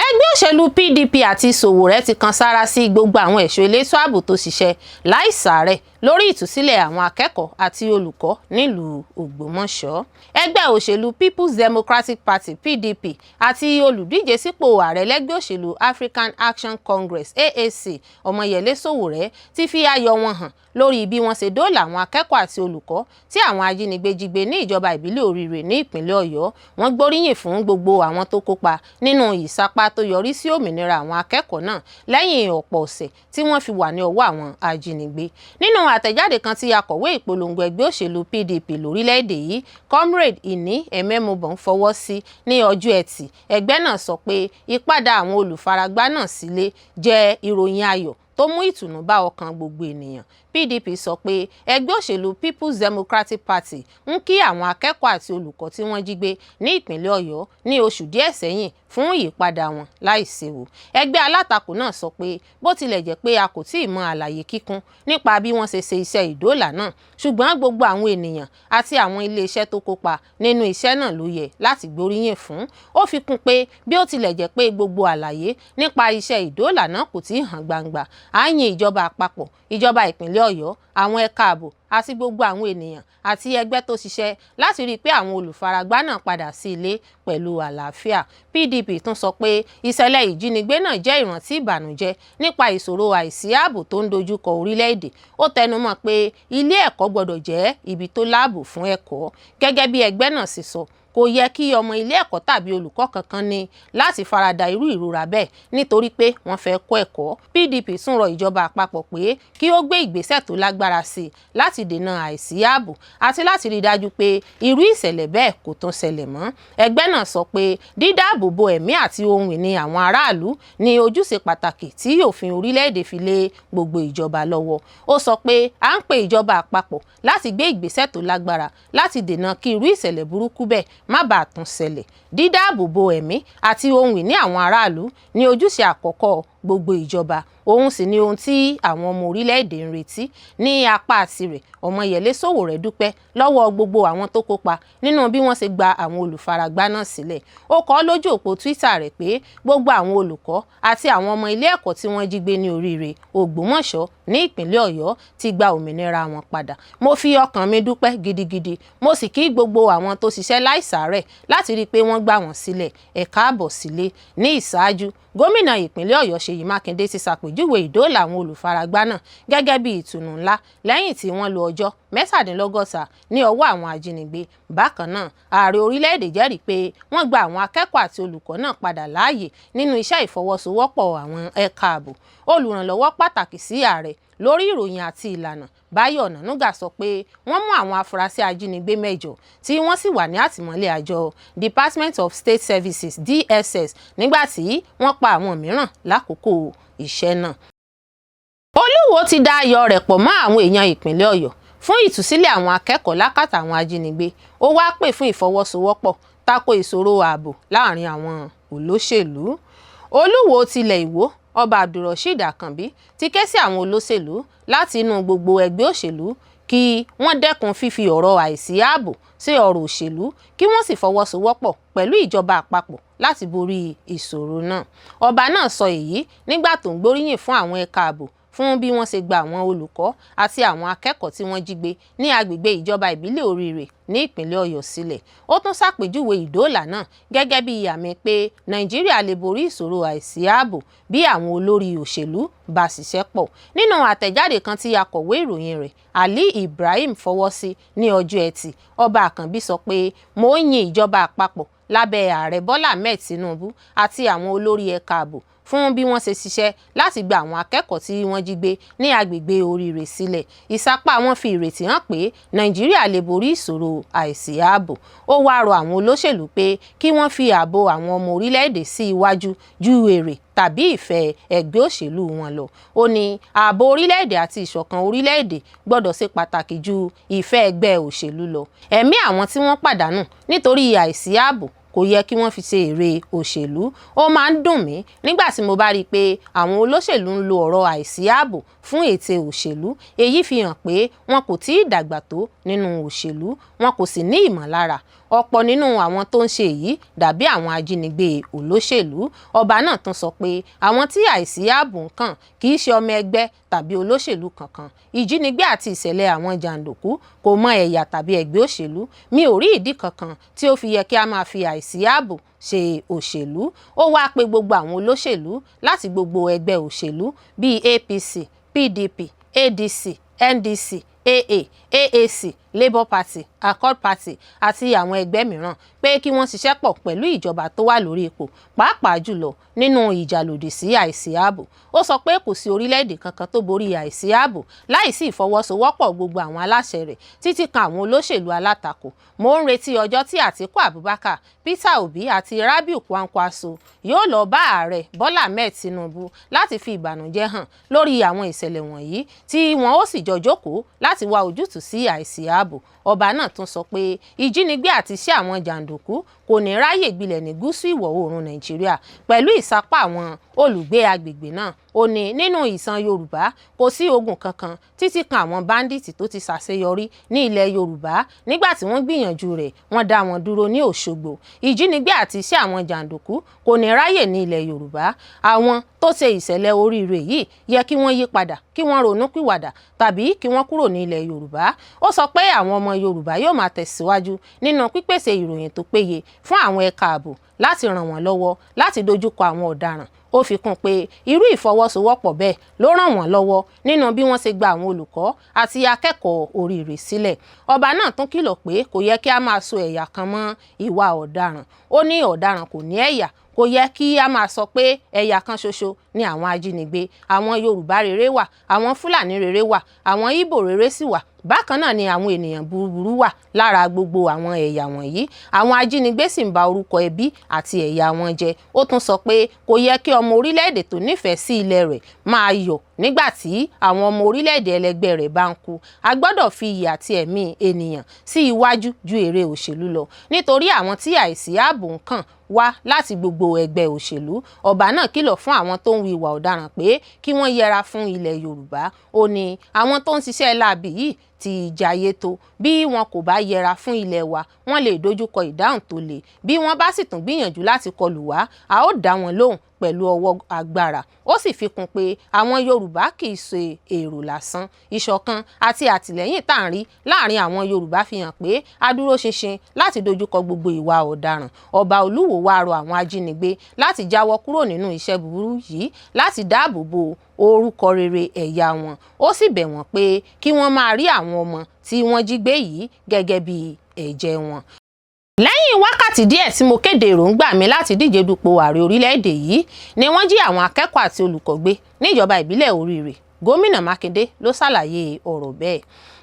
Ẹgbẹ́ òṣèlú PDP àti Sowore ti kan sára sí gbogbo àwọn ẹ̀ṣọ́ elétò ààbò tó ṣiṣẹ́ láìsàárẹ̀ lórí ìtúsílẹ̀ àwọn akẹ́kọ̀ọ́ àti olùkọ́ nílùú Ògbómọ̀ṣọ́. Ẹgbẹ́ òṣèlú People's Democratic Party, PDP, àti olùdíje sípò ààrẹ lẹ́gbẹ́ òṣèlú African Action Congress, AAC, Ọmọyẹlé Sowore, ti fi ayọ̀ wọn hàn lórí bí wọ́n ṣe dóòlà àwọn akẹ́kọ̀ọ́ àti olùkọ́ tí àwọn ajínigbé jí gbé ní ìjọba ìbílẹ̀ Oríire ní ìpínlẹ̀ Ọ̀yọ́. Wọ́n gbóríyìn fún gbogbo àwọn tó kópa nínú ìsapá tó yọrí sí òmìnira àwọn akẹ́kọ̀ọ́ náà lẹ́yìn ọ̀pọ̀ ọ̀sẹ̀ tí wọ́n fi wà ní ọwọ́ àwọn ajínigbé. Nínú àtẹ̀jáde kan tí akọ̀wé ìpolongo ẹgbẹ́ òṣèlú PDP lórílẹ̀‐èdè yìí, Comrade Ini Ememobong, fọwọ́ sí ní ọjọ́ Ẹtì, ẹgbẹ́ náà sọ pé ìpadà àwọn olùfaragbá náà sílé jẹ́ ìròyìn ayọ̀ tó mú ìtùnú bá ọkàn gbogbo ènìyàn. PDP sọ pé ẹgbẹ́ òṣèlú People's Democratic Party ń kí àwọn akẹ́kọ̀ọ́ àti olùkọ́ tí wọ́n jí gbé ní ìpínlẹ̀ Ọ̀yọ́ ní oṣù díẹ̀ sẹ́yìn fún ìyípadà wọn láìséwu. Ẹgbẹ́ alátakò náà sọ pé bó tilẹ̀ jẹ́ pé a kò tí ì mọ àlàyé kíkún nípa bí wọ́n ṣe ṣe iṣẹ́ ìdóòlà náà, ṣùgbọ́n gbogbo àwọn ènìyàn àti àwọn iléeṣẹ́ tó kópa nínú iṣẹ́ náà ló yẹ láti gbóríyìn fún. Ó fi kún pé bí ó tilẹ̀ jẹ́ pé gbogbo àlàyé nípa iṣẹ́ ìdóòlà náà kò tí ì hàn gbangba, à ń yin ìjọba àpapọ̀, ìjọba ìpínlẹ̀ Ọ̀yọ́, àwọn ẹ̀ka ààbò àti gbogbo àwọn ènìyàn àti ẹgbẹ́ tó ṣiṣẹ́ láti rí i pé àwọn olùfaragbá náà padà sí ilé pẹ̀lú àlàáfíà. PDP tún sọ pé ìṣẹ̀lẹ̀ ìjínigbé náà jẹ́ ìrántí ìbànújẹ́ nípa ìṣòro àìsí ààbò tó ń dojúkọ orílẹ̀-èdè. Ó tẹnumọ́ pé ilé ẹ̀kọ́ gbọ́dọ̀ jẹ́ ibi tó láàbò fún ẹ̀kọ́. Gẹ́gẹ́ bí ẹgbẹ́ náà ṣe sọ, kò yẹ kí ọmọ ilé ẹ̀kọ́ tàbí olùkọ́ kankan ní láti farada irú ìrora bẹ́ẹ̀ nítorí pé wọ́n fẹ́ kọ́ ẹ̀kọ́. PDP tún rọ ìjọba àpapọ̀ pé kí ó gbé ìgbésẹ̀ tó lágbára sí i láti dènà àìsí ààbò àti láti rí i dájú pé irú ìṣẹ̀lẹ̀ bẹ́ẹ̀ kò tún ṣẹlẹ̀ mọ́. Ẹgbẹ́ náà sọ pé dídáàbò bo ẹ̀mí àti ohun ìní àwọn aráàlú ní ojúṣe pàtàkì tí òfin orílẹ̀-èdè fi lé gbogbo ìjọba lọ́wọ́. Ó sọ pé à ń pe ìjọba àpapọ̀ láti gbé ìgbésẹ̀ tó lágbára láti dènà kí irú ìṣẹ̀lẹ̀ burúkú bẹ́ẹ̀ má bàa tún ṣẹlẹ̀. Dídáàbò bo ẹ̀mí àti ohun ìní àwọn aráàlú ní ojúṣe àkọ́kọ́ gbogbo ìjọba, òun sì ni ohun tí àwọn ọmọ orílẹ̀-èdè ń retí. Ní apá tirẹ̀, Ọmọyẹlé Sowore dúpẹ́ lọ́wọ́ gbogbo àwọn tó kópa nínú bí wọ́n ṣe gba àwọn olùfaragbá náà sílẹ̀. Ó kọ lójú òpó Twitter rẹ̀ pé gbogbo àwọn olùkọ́ àti àwọn ọmọ ilé ẹ̀kọ́ tí wọ́n jí gbé ní Oríire, Ògbómọ̀ṣọ́ ní ìpínlẹ̀ Ọ̀yọ́ ti gba òmìnira wọn padà. Mo fi ọkàn mi dúpẹ́ gidigidi, mo sì kí gbogbo àwọn tó ṣiṣẹ́ láìsàárẹ̀ láti rí i pé wọ́n gbà wọ́n sílẹ̀. Ẹ káàbọ̀ sílé. Ní ìṣáájú, gómìnà ìpínlẹ̀ Ọ̀yọ́ Ṣèyí Mákindé ti ṣàpèjúwe ìdóòlà àwọn olùfaragbá náà gẹ́gẹ́ bí ìtùnú ńlá lẹ́yìn tí wọ́n lo ọjọ́ 67 ní ọwọ́ àwọn ajínigbé. Bákan náà, ààrẹ orílẹ̀-èdè jẹ́rìí pé wọ́n gba àwọn akẹ́kọ̀ọ́ àti olùkọ́ náà padà láàyè nínú iṣẹ́ ìfọwọ́sowọ́pọ̀ àwọn ẹ̀ka ààbò. Olùrànlọ́wọ́ pàtàkì sí ààrẹ lórí ìròyìn àti ìlànà, Báyọ̀ Ọ̀nànúgà, sọ pé wọ́n mú àwọn afurasí ajínigbé 8 tí wọ́n sì wà ní àtìmọ́lé àjọ Department of State Services, DSS, nígbà tí wọ́n pa àwọn mìíràn lákòókò iṣẹ́ náà. Olúwo ti da ayọ̀ rẹ̀ pọ̀ mọ́ àwọn èèyàn ìpínlẹ̀ Ọ̀yọ́ fún ìtúsílẹ̀ àwọn akẹ́kọ̀ọ́ lákàtà àwọn ajínigbé. Ó wáá pè fún ìfọwọ́sowọ́pọ̀ tako ìṣòro ààbò láàrin àwọn olóṣèlú. Olúwo tilẹ̀ Ìwó, Ọba Abdulrasheed Àkànbí, ti ké sí àwọn olóṣèlú láti inú gbogbo ẹgbẹ́ òṣèlú kí wọ́n dẹ́kun fífi ọ̀rọ̀ àìsí ààbò sí ọ̀rọ̀ òṣèlú, kí wọ́n sì fọwọ́sowọ́pọ̀ pẹ̀lú ìjọba àpapọ̀ láti borí ìṣòro náà. Ọba náà sọ èyí nígbà tó ń gbóríyìn fún àwọn ẹ̀ka ààbò fún bí wọ́n ṣe gba àwọn olùkọ́ àti àwọn akẹ́kọ̀ọ́ tí wọ́n jí gbé ní agbègbè ìjọba ìbílẹ̀ Oríire ní ìpínlẹ̀ Ọ̀yọ́ sílẹ̀. Ó tún ṣàpèjúwe ìdóòlà náà gẹ́gẹ́ bí àmì pé Nàìjíríà lè borí ìṣòro àìsí ààbò bí àwọn olórí òṣèlú bá ṣiṣẹ́ pọ̀. Nínú àtẹ̀jáde kan tí akọ̀wé ìròyìn rẹ̀, Ali Ibrahim, fọwọ́ sí ní ọjọ́ Ẹtì, Ọba Àkànbí sọ pé mò ń yin ìjọba àpapọ̀ lábẹ́ Ààrẹ Bọ́lá Ahmed Tinubu àti àwọn olórí ẹ̀ka ààbò Fún bí wọ́n ṣe ṣiṣẹ́ láti gba àwọn akẹ́kọ̀ọ́ tí wọ́n jí gbé ní agbègbè Oríire sílẹ̀. Ìsapá wọn fi ìrètí hàn pé Nàìjíríà lè borí ìṣòro àìsí ààbò. Ó wáá rọ àwọn olóṣèlú pé kí wọ́n fi ààbò àwọn ọmọ orílẹ̀-èdè sí iwájú ju èrè tàbí ìfẹ́ ẹgbẹ́ òṣèlú wọn lọ. Ó ní ààbò orílẹ̀-èdè àti ìṣọ̀kan orílẹ̀-èdè gbọ́dọ̀ ṣe pàtàkì ju ìfẹ́ ẹgbẹ́ òṣèlú lọ. Ẹ̀mí àwọn tí wọ́n pàdánù nítorí àìsí ààbò kò yẹ kí wọ́n fi ṣe èrè òṣèlú. Ó máa ń dùn mí nígbà tí mo bá rí i pé àwọn olóṣèlú ń lo ọ̀rọ̀ àìsí ààbò fún ète òṣèlú. Èyí fi hàn pé wọn kò tíì dàgbà tó nínú òṣèlú, wọn kò sì ní ìmọ̀lára. Ọ̀pọ̀ nínú àwọn tó ń ṣe èyí dàbí àwọn ajínigbé olóṣèlú. Ọba náà tún sọ pé àwọn tí àìsí ààbò ń kàn kì í ṣe ọmọ ẹgbẹ́ tàbí olóṣèlú kankan. Ìjínigbé àti ìṣẹ̀lẹ̀ àwọn jàǹdùkú kò mọ ẹ̀yà tàbí ẹgbẹ́ òṣèlú. Mi ò rí ìdí kankan tí ó fi yẹ kí a máa fi àìsí ààbò ṣe òṣèlú. Ó wáá pe gbogbo àwọn olóṣèlú láti gbogbo ẹgbẹ́ òṣèlú bíi APC, PDP, ADC, NDC, AA, AAC, Labour Party, Accord Party àti àwọn ẹgbẹ́ mìíràn pé kí wọ́n ṣiṣẹ́ pọ̀ pẹ̀lú ìjọba tó wà lórí ipò, pàápàá jùlọ nínú ìjà lòdì sí àìsí ààbò. Ó sọ pé kò sí orílẹ̀-èdè kankan tó borí àìsí ààbò láìsí ìfọwọ́sowọ́pọ̀ gbogbo àwọn aláṣẹ rẹ̀, títí kan àwọn olóṣèlú alátakò. Mo ń retí ọjọ́ tí Àtíkù Abubakar, Peter Obi àti Rabiu Kwankwaso yóò lọ bá Ààrẹ Bọ́lá Ahmed Tinubu láti fi ìbànújẹ́ hàn lórí àwọn ìṣẹ̀lẹ̀ wọ̀nyí, tí wọn ó sì jọ jókòó láti wá ojútùú sí àìsí ààbò. Ọba náà tún sọ pé ìjínigbé àti iṣẹ́ àwọn jàǹdùkú kò ní ráyè gbilẹ̀ ní gúúsù ìwọ̀ oòrùn Nàìjíríà pẹ̀lú ìsapá àwọn olùgbé agbègbè náà. Ó ní nínú ìsan Yorùbá kò sí ogun kankan títí kan àwọn báńdíìtì tó ti ṣàṣeyọrí ní ilẹ̀ Yorùbá. Nígbà tí wọ́n gbìyànjú rẹ̀, wọ́n dá wọn dúró ní Òṣogbo. Ìjínigbé àti iṣẹ́ àwọn jàǹdùkú kò ní ráyè ní ilẹ̀ Yorùbá. Àwọn tó ṣe ìṣẹ̀lẹ̀ oríire yìí yẹ kí wọ́n yí padà, kí wọ́n ronúpìwàdà tàbí kí wọ́n kúrò ní ilẹ̀ Yorùbá. Ó sọ pé àwọn ọmọ Yorùbá yóò máa tẹ̀síwájú nínú pípèsè ìròyìn tó péye fún àwọn ẹ̀ka ààbò láti ràn wọ́n lọ́wọ́ láti dojúkọ àwọn ọ̀daràn. Ó fi kún pé irú ìfọwọ́sowọ́pọ̀ bẹ́ẹ̀ ló ràn wọ́n lọ́wọ́ nínú bí wọ́n ṣe gba àwọn olùkọ́ àti akẹ́kọ̀ọ́ Oríire sílẹ̀. Ọba náà tún kìlọ̀ pé kò yẹ kí a máa so ẹ̀yà kan mọ́ ìwà ọ̀daràn. Ó ní ọ̀daràn kò ní ẹ̀yà. Kò yẹ kí a máa sọ pé ẹ̀yà kan ṣoṣo ni àwọn ajínigbé. Àwọn Yorùbá rere wà, àwọn Fúlàní rere wà, àwọn Ìgbò rere sì wà. Bákan náà ni àwọn ènìyàn búburú wà lára gbogbo àwọn ẹ̀yà wọ̀nyí. Àwọn ajínigbé sì ń ba orúkọ ẹbí àti ẹ̀yà wọn jẹ́. Ó tún sọ pé kò yẹ kí ọmọ orílẹ̀-èdè tó nífẹ̀ẹ́ sí ilẹ̀ rẹ̀ máa yọ̀ nígbà tí àwọn ọmọ orílẹ̀-èdè ẹlẹgbẹ́ rẹ̀ bá ń kú. A gbọ́dọ̀ fi iyì àti ẹ̀mí ènìyàn sí iwájú ju èrè òṣèlú lọ, nítorí àwọn tí àìsí ààbò ń kàn wá láti gbogbo ẹgbẹ́ òṣèlú. Ọba náà kìlọ̀ fún àwọn tó ń hu ìwà ọ̀daràn pé kí wọ́n yẹra fún ilẹ̀ Yorùbá. Ó ní àwọn tó ń ṣiṣẹ́ láabi yìí ti jayé tó. Bí wọn kò bá yẹra fún ilẹ̀ wa, wọ́n lè dojúkọ ìdáhùn tó le. Bí wọ́n bá sì tún gbìyànjú láti kọlù wá, a ó dá wọn lóhùn pẹ̀lú ọwọ́ agbára. Ó sì fi kún pé àwọn Yorùbá kì í ṣe èrò lásán. Ìṣọ̀kan àti àtìlẹ́yìn tá à ń rí láàrin àwọn Yorùbá fi hàn pé a dúró ṣinṣin láti dojúkọ gbogbo ìwà ọ̀daràn. Ọba Olúwo wáá rọ àwọn ajínigbé láti jáwọ́ kúrò nínú iṣẹ́ búburú yìí láti dáàbò bo orúkọ rere ẹ̀yà wọn. Ó sì bẹ̀ wọ́n pé kí wọ́n máa rí àwọn ọmọ tí wọ́n jí gbé yìí gẹ́gẹ́ bí ẹ̀jẹ̀ wọn. Lẹ́yìn wákàtí díẹ̀ tí mo kéde èròǹgbà mi láti díje dupò ààrẹ orílẹ̀-èdè yìí ni wọ́n jí àwọn akẹ́kọ̀ọ́ àti olùkọ́ gbé níjọba ìbílẹ̀ Oríire. Gómìnà Mákindé ló ṣàlàyé ọ̀rọ̀ bẹ́ẹ̀.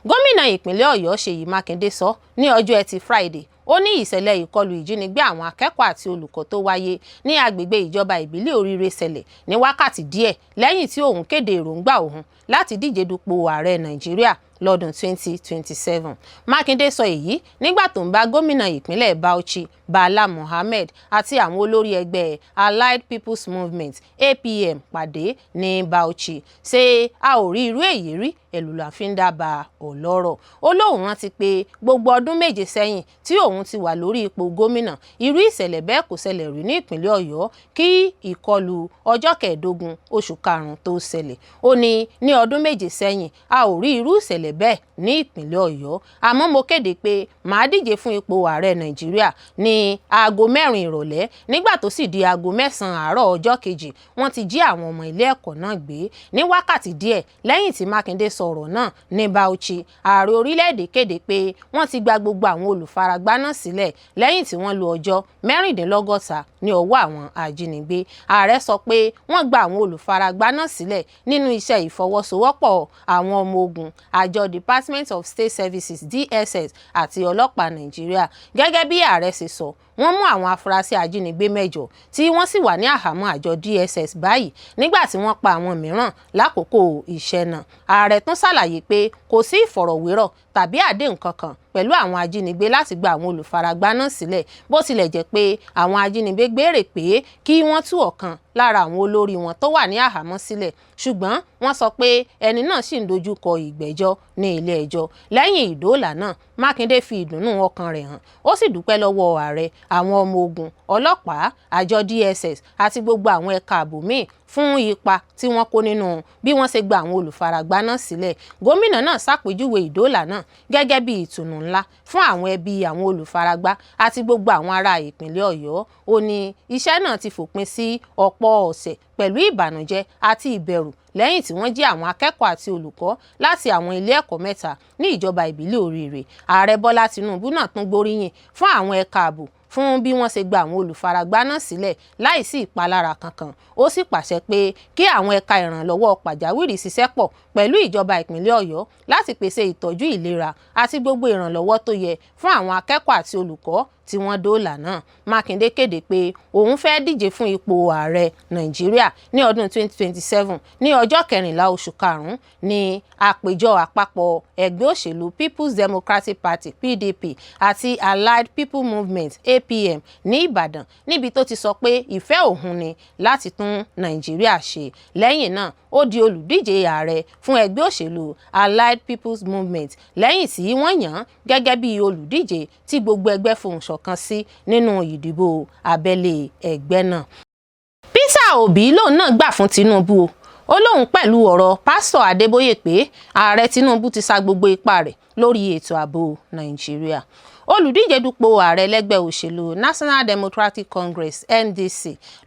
Gómìnà ìpínlẹ̀ Ọ̀yọ́ Ṣèyí Mákindé sọ ní ọjọ́ Ẹtì Friday. Ó ní ìṣẹ̀lẹ̀ ìkọlù ìjínigbé àwọn akẹ́kọ̀ọ́ àti olùkọ́ tó wáyé ní agbègbè ìjọba ìbílẹ̀ Oríire ṣẹlẹ̀ ní wákàtí díẹ̀ lẹ́yìn tí òun kéde èròǹgbà òun láti díje dupò ààrẹ Nàìjíríà lọ́dún 2027. Mákindé sọ èyí nígbà tó ń bá gómìnà ìpínlẹ̀ Bauchi, Bala Mohammed, àti àwọn olórí ẹgbẹ́ Allied People's Movement, APM, pàdé ní Bauchi. Ṣé a ò rí irú èyí rí? Ẹ̀lù là fi ń dábàá ọlọ́rọ̀. Ó lóun rántí pé gbogbo ọdún 7 sẹ́yìn tí òun ti wà lórí ipò gómìnà, irú ìṣẹ̀lẹ̀ bẹ́ẹ̀ kò ṣẹlẹ̀ rí ní ìpínlẹ̀ Ọ̀yọ́ kí ìkọlù ọjọ́ 15 oṣù karùn-ún tó ṣẹlẹ̀. Ó ní ní ọdún 7 sẹ́yìn a ò rí irú ìṣẹ̀lẹ̀ bẹ́ẹ̀ ní ìpínlẹ̀ Ọ̀yọ́, àmọ́ mo kéde pé màá díje fún ipò ààrẹ Nàìjíríà ní aago 4 ìrọ̀lẹ́. Nígbà tó sì di aago 9 àárọ̀ ọjọ́ kejì, wọ́n ti jí àwọn ọmọ ilé ẹ̀kọ́ náà gbé. Ní wákàtí díẹ̀ lẹ́yìn tí Mákindé sọ ọ̀rọ̀ náà ní Bauchi, ààrẹ orílẹ̀-èdè kéde pé wọ́n ti gba gbogbo àwọn olùfaragbá náà sílẹ̀ lẹ́yìn tí wọ́n lo ọjọ́ 66 ní ọwọ́ àwọn ajínigbé. Ààrẹ sọ pé wọ́n gba àwọn olùfaragbá náà sílẹ̀ nínú iṣẹ́ ìfọwọ́sowọ́pọ̀ àwọn ọmọ ogun, àjọ Department of State Services (DSS) àti ọlọ́pàá Nàìjíríà. Gẹ́gẹ́ bí ààrẹ ṣe sọ, wọ́n mú àwọn afurasí ajínigbé 8 tí wọ́n sì wà ní àhámọ́ àjọ DSS báyìí nígbà tí wọ́n pa àwọn mìíràn lákòókò iṣẹ́ náà. Ààrẹ tún ṣàlàyé pé kò sí ìfọ̀rọ̀wérọ̀ tàbí àdéhùn kankan pẹ̀lú àwọn ajínigbé láti gba àwọn olùfaragbá náà sílẹ̀, bó tilẹ̀ jẹ́ pé àwọn ajínigbé béèrè pé kí wọ́n tú ọ̀kan lára àwọn olórí wọn tó wà ní àhámọ́ sílẹ̀, ṣùgbọ́n wọ́n sọ pé ẹni náà ṣì ń dojú kọ ìgbẹ́jọ́ ní ilé ẹjọ́. Lẹ́yìn ìdóòlà náà, Mákindé fi ìdùnnú ọkàn rẹ̀ hàn, ó sì dúpẹ́ lọ́wọ́ ààrẹ, àwọn ọmọ ogun, ọlọ́pàá, àjọ DSS àti gbogbo àwọn ẹ̀ka ààbò míì fún ipa tí wọ́n kó nínú bí wọ́n ṣe gba àwọn olùfaragbá náà sílẹ̀. Gómìnà náà ṣàpèjúwe ìdóòlà náà gẹ́gẹ́ bí ìtùnú ńlá fún àwọn ẹbí àwọn olùfaragbá àti gbogbo àwọn ará ìpínlẹ̀ Ọ̀yọ́. Ó ní iṣẹ́ náà ti fòpin sí ọ̀pọ̀ ọ̀sẹ̀ pẹ̀lú ìbànújẹ́ àti ìbẹ̀rù lẹ́yìn tí wọ́n jí àwọn akẹ́kọ̀ọ́ àti olùkọ́ láti àwọn ilé ẹ̀kọ́ 3 ní ìjọba ìbílẹ̀ Oríire. Ààrẹ Bọ́lá Tinubu náà tún gbóríyìn fún àwọn ẹ̀ka ààbò fún bí wọ́n ṣe gba àwọn olùfaragbá náà sílẹ̀ láìsí ìpalára kankan. Ó sì pàṣẹ pé kí àwọn ẹ̀ka ìrànlọ́wọ́ pàjáwìrì ṣiṣẹ́ pọ̀ pẹ̀lú ìjọba ìpínlẹ̀ Ọ̀yọ́ láti pèsè ìtọ́jú ìlera àti gbogbo ìrànlọ́wọ́ tó yẹ fún àwọn akẹ́kọ̀ọ́ àti olùkọ́ tí wọ́n dóòlà náà. Mákindé kéde pé òun fẹ́ díje fún ipò ààrẹ Nàìjíríà ní ọdún 2027 ní ọjọ́ 14 oṣù karùn-ún ní àpéjọ àpapọ̀ ẹgbẹ́ òṣèlú People's Democratic Party (PDP) àti Allied People Movement (APM) ní Ìbàdàn, níbi tó ti sọ pé ìfẹ́ òun ni láti tún Nàìjíríà ṣe. Lẹ́yìn náà, ó di olùdíje ààrẹ fún ẹgbẹ́ òṣèlú Allied People's Movement lẹ́yìn tí wọ́n yàn án gẹ́gẹ́ bí olùdíje tí gbogbo ẹgbẹ́ fohùn ṣọ̀kan sí nínú ìdìbò abẹ́lé ẹgbẹ́ náà. Peter Obi lòun náà gbà fún Tinubu o. Ó lóun pẹ̀lú ọ̀rọ̀ Pásítọ̀ Adébóyè pé ààrẹ Tinubu ti sa gbogbo ipá rẹ̀ lórí ètò ààbò Nàìjíríà. Olùdíje dupò ààrẹ lẹ́gbẹ́ òṣèlú National Democratic Congress (NDC)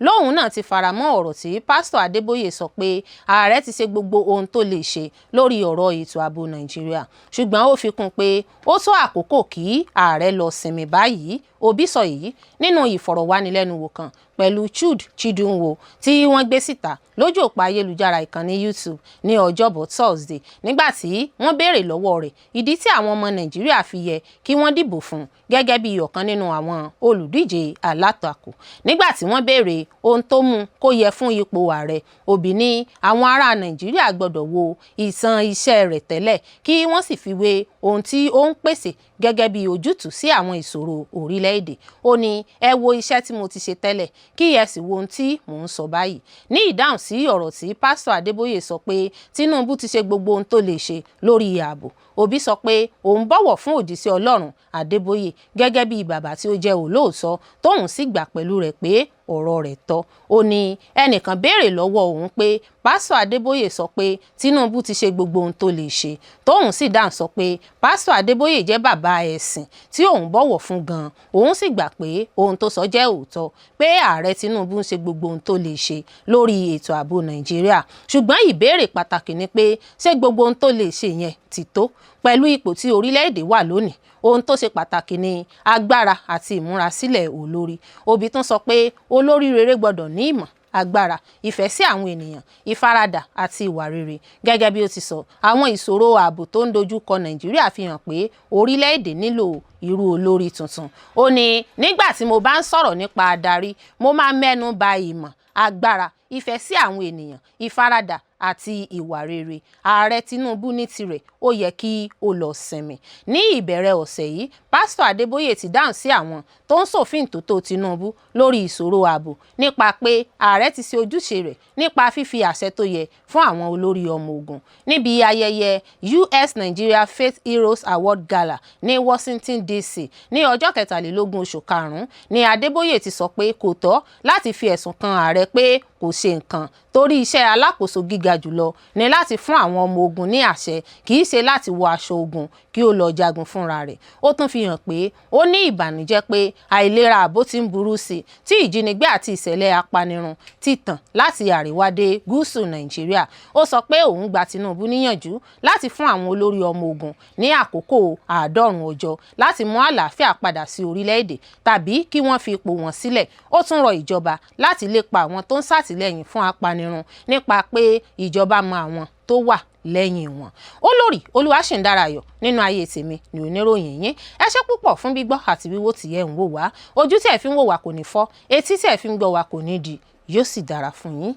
lóun náà ti faramọ́ ọ̀rọ̀ tí Pásítọ̀ Adébóyè sọ pé ààrẹ ti ṣe gbogbo ohun tó lè ṣe lórí ọ̀rọ̀ ètò ààbò Nàìjíríà, ṣùgbọ́n ó fi kún pé ó tó àkókò kí ààrẹ lọ sinmi báyìí. Obi sọ èyí nínú ìfọ̀rọ̀wánilẹ́nuwò kan pẹ̀lú Chud Chidinwo tí wọ́n gbé síta lójú òpó ayélujára ìkànnì YouTube ní ọjọ́bọ̀ Thursday, nígbà tí wọ́n béèrè lọ́wọ́ rẹ̀ ìdí tí àwọn ọmọ Nàìjíríà fi yẹ kí wọ́n dìbò fún un gẹ́gẹ́ bí ọ̀kan nínú àwọn olùdíje alátakò. Nígbà tí wọ́n béèrè ohun tó mú kó yẹ fún ipò ààrẹ, Obi ní àwọn ará Nàìjíríà gbọ́dọ̀ wo ìtàn iṣẹ́ rẹ̀ tẹ́lẹ̀ kí wọ́n sì fi wé ohun tí ó ń pèsè gẹ́gẹ́ bí ojútùú sí àwọn ìṣòro orílẹ̀-èdè. Ó ní ẹ wo iṣẹ́ tí mo ti ṣe tẹ́lẹ̀ kí ẹ sì wo ohun tí mò ń sọ báyìí. Ní ìdáhùn sí ọ̀rọ̀ tí Pásítọ̀ Adébóyè sọ pé Tinubu ti ṣe gbogbo ohun tó lè ṣe lórí ààbò, Obi sọ pé òun bọ̀wọ̀ fún òjíṣẹ́ Ọlọ́run Adébóyè gẹ́gẹ́ bí bàbá tí ó jẹ́ olóòótọ́, tóun sì gbà pẹ̀lú rẹ̀ pé ọ̀rọ̀ rẹ̀ tọ́. Ó ní ẹnìkan béèrè lọ́wọ́ òun pé Pásítọ̀ Adébóyè sọ pé Tinubu ti ṣe gbogbo ohun tó lè ṣe, tóun sì dáhùn sọ pé Pásítọ̀ Adébóyè jẹ́ bàbá ẹ̀sìn tí òun bọ̀wọ̀ fún gan-an, òun sì gbà pé ohun tó sọ jẹ́ òótọ́, pé ààrẹ Tinubu ń ṣe gbogbo ohun tó lè ṣe lórí ètò ààbò Nàìjíríà, ṣùgbọ́n ìbéèrè pàtàkì ni pé ṣé gbogbo ohun tó lè ṣe yẹn ti tó pẹ̀lú ipò tí orílẹ̀-èdè wà lónìí. Ohun tó ṣe pàtàkì ni agbára àti ìmúrasílẹ̀ olórí. Obi tún sọ pé olórí rere gbọ́dọ̀ ní ìmọ̀, agbára, ìfẹ́ sí àwọn ènìyàn, ìfaradà àti ìwà rere. Gẹ́gẹ́ bí ó ti sọ, àwọn ìṣòro ààbò tó ń dojú kọ Nàìjíríà fi hàn pé orílẹ̀-èdè nílò irú olórí tuntun. Ó ní nígbà tí mo bá ń sọ̀rọ̀ nípa adarí, mo máa mẹ́nu ba ìmọ̀, agbára, ìfẹ́ sí àwọn ènìyàn, ìfaradà àti ìwà rere. Ààrẹ Tinubu ní tirẹ̀, ó yẹ kí ó lọ sinmi. Ní ìbẹ̀rẹ̀ ọ̀sẹ̀ yìí, Pásítọ̀ Adébóyè ti dáhùn sí àwọn tó ń ṣòfín-tótó Tinubu lórí ìṣòro ààbò nípa pé ààrẹ ti ṣe ojúṣe rẹ̀ nípa fífi àṣẹ tó yẹ fún àwọn olórí ọmọ ogun. Níbi ayẹyẹ US Nigeria Faith Heroes Award Gala ní Washington DC ní ọjọ́ 23 oṣù karùn-ún ni Adébóyè ti sọ pé kò tọ́ láti fi ẹ̀sùn kan ààrẹ pé kò ṣe nǹkan torí iṣẹ́ alákòóso gíga gíga jùlọ ní láti fún àwọn ọmọ ogun ní àṣẹ, kì í ṣe láti wọ aṣọ ogun kí ó lọ jagun fúnra rẹ̀. Ó tún fi hàn pé ó ní ìbànújẹ́ pé àìlera ààbò ti ń burú sí i, tí ìjínigbé àti ìṣẹ̀lẹ̀ apanirun ti tàn láti àríwá dé gúúsù Nàìjíríà. Ó sọ pé òun gba Tinubu níyànjú láti fún àwọn olórí ọmọ ogun ní àkókò 90 ọjọ́ láti mú àlàáfíà padà sí orílẹ̀-èdè tàbí kí wọ́n fi ipò wọn sílẹ̀. Ó tún rọ ìjọba láti lépa àwọn tó ń ṣàtìlẹ́yìn fún apanirun nípa pé ìjọba mọ àwọn tó wà lẹ́yìn wọn. Olórí Olúwaṣìndárayọ̀ nínú ayé tèmi ní oníròyìn yín. Ẹ ṣé púpọ̀ fún gbígbọ́ àti wíwò tí ẹ ń wò wá. Ojú tí ẹ fi ń wò wá kò ní fọ́, etí tí ẹ fi ń gbọ́ wá kò ní di, yóò sì dára fún yín.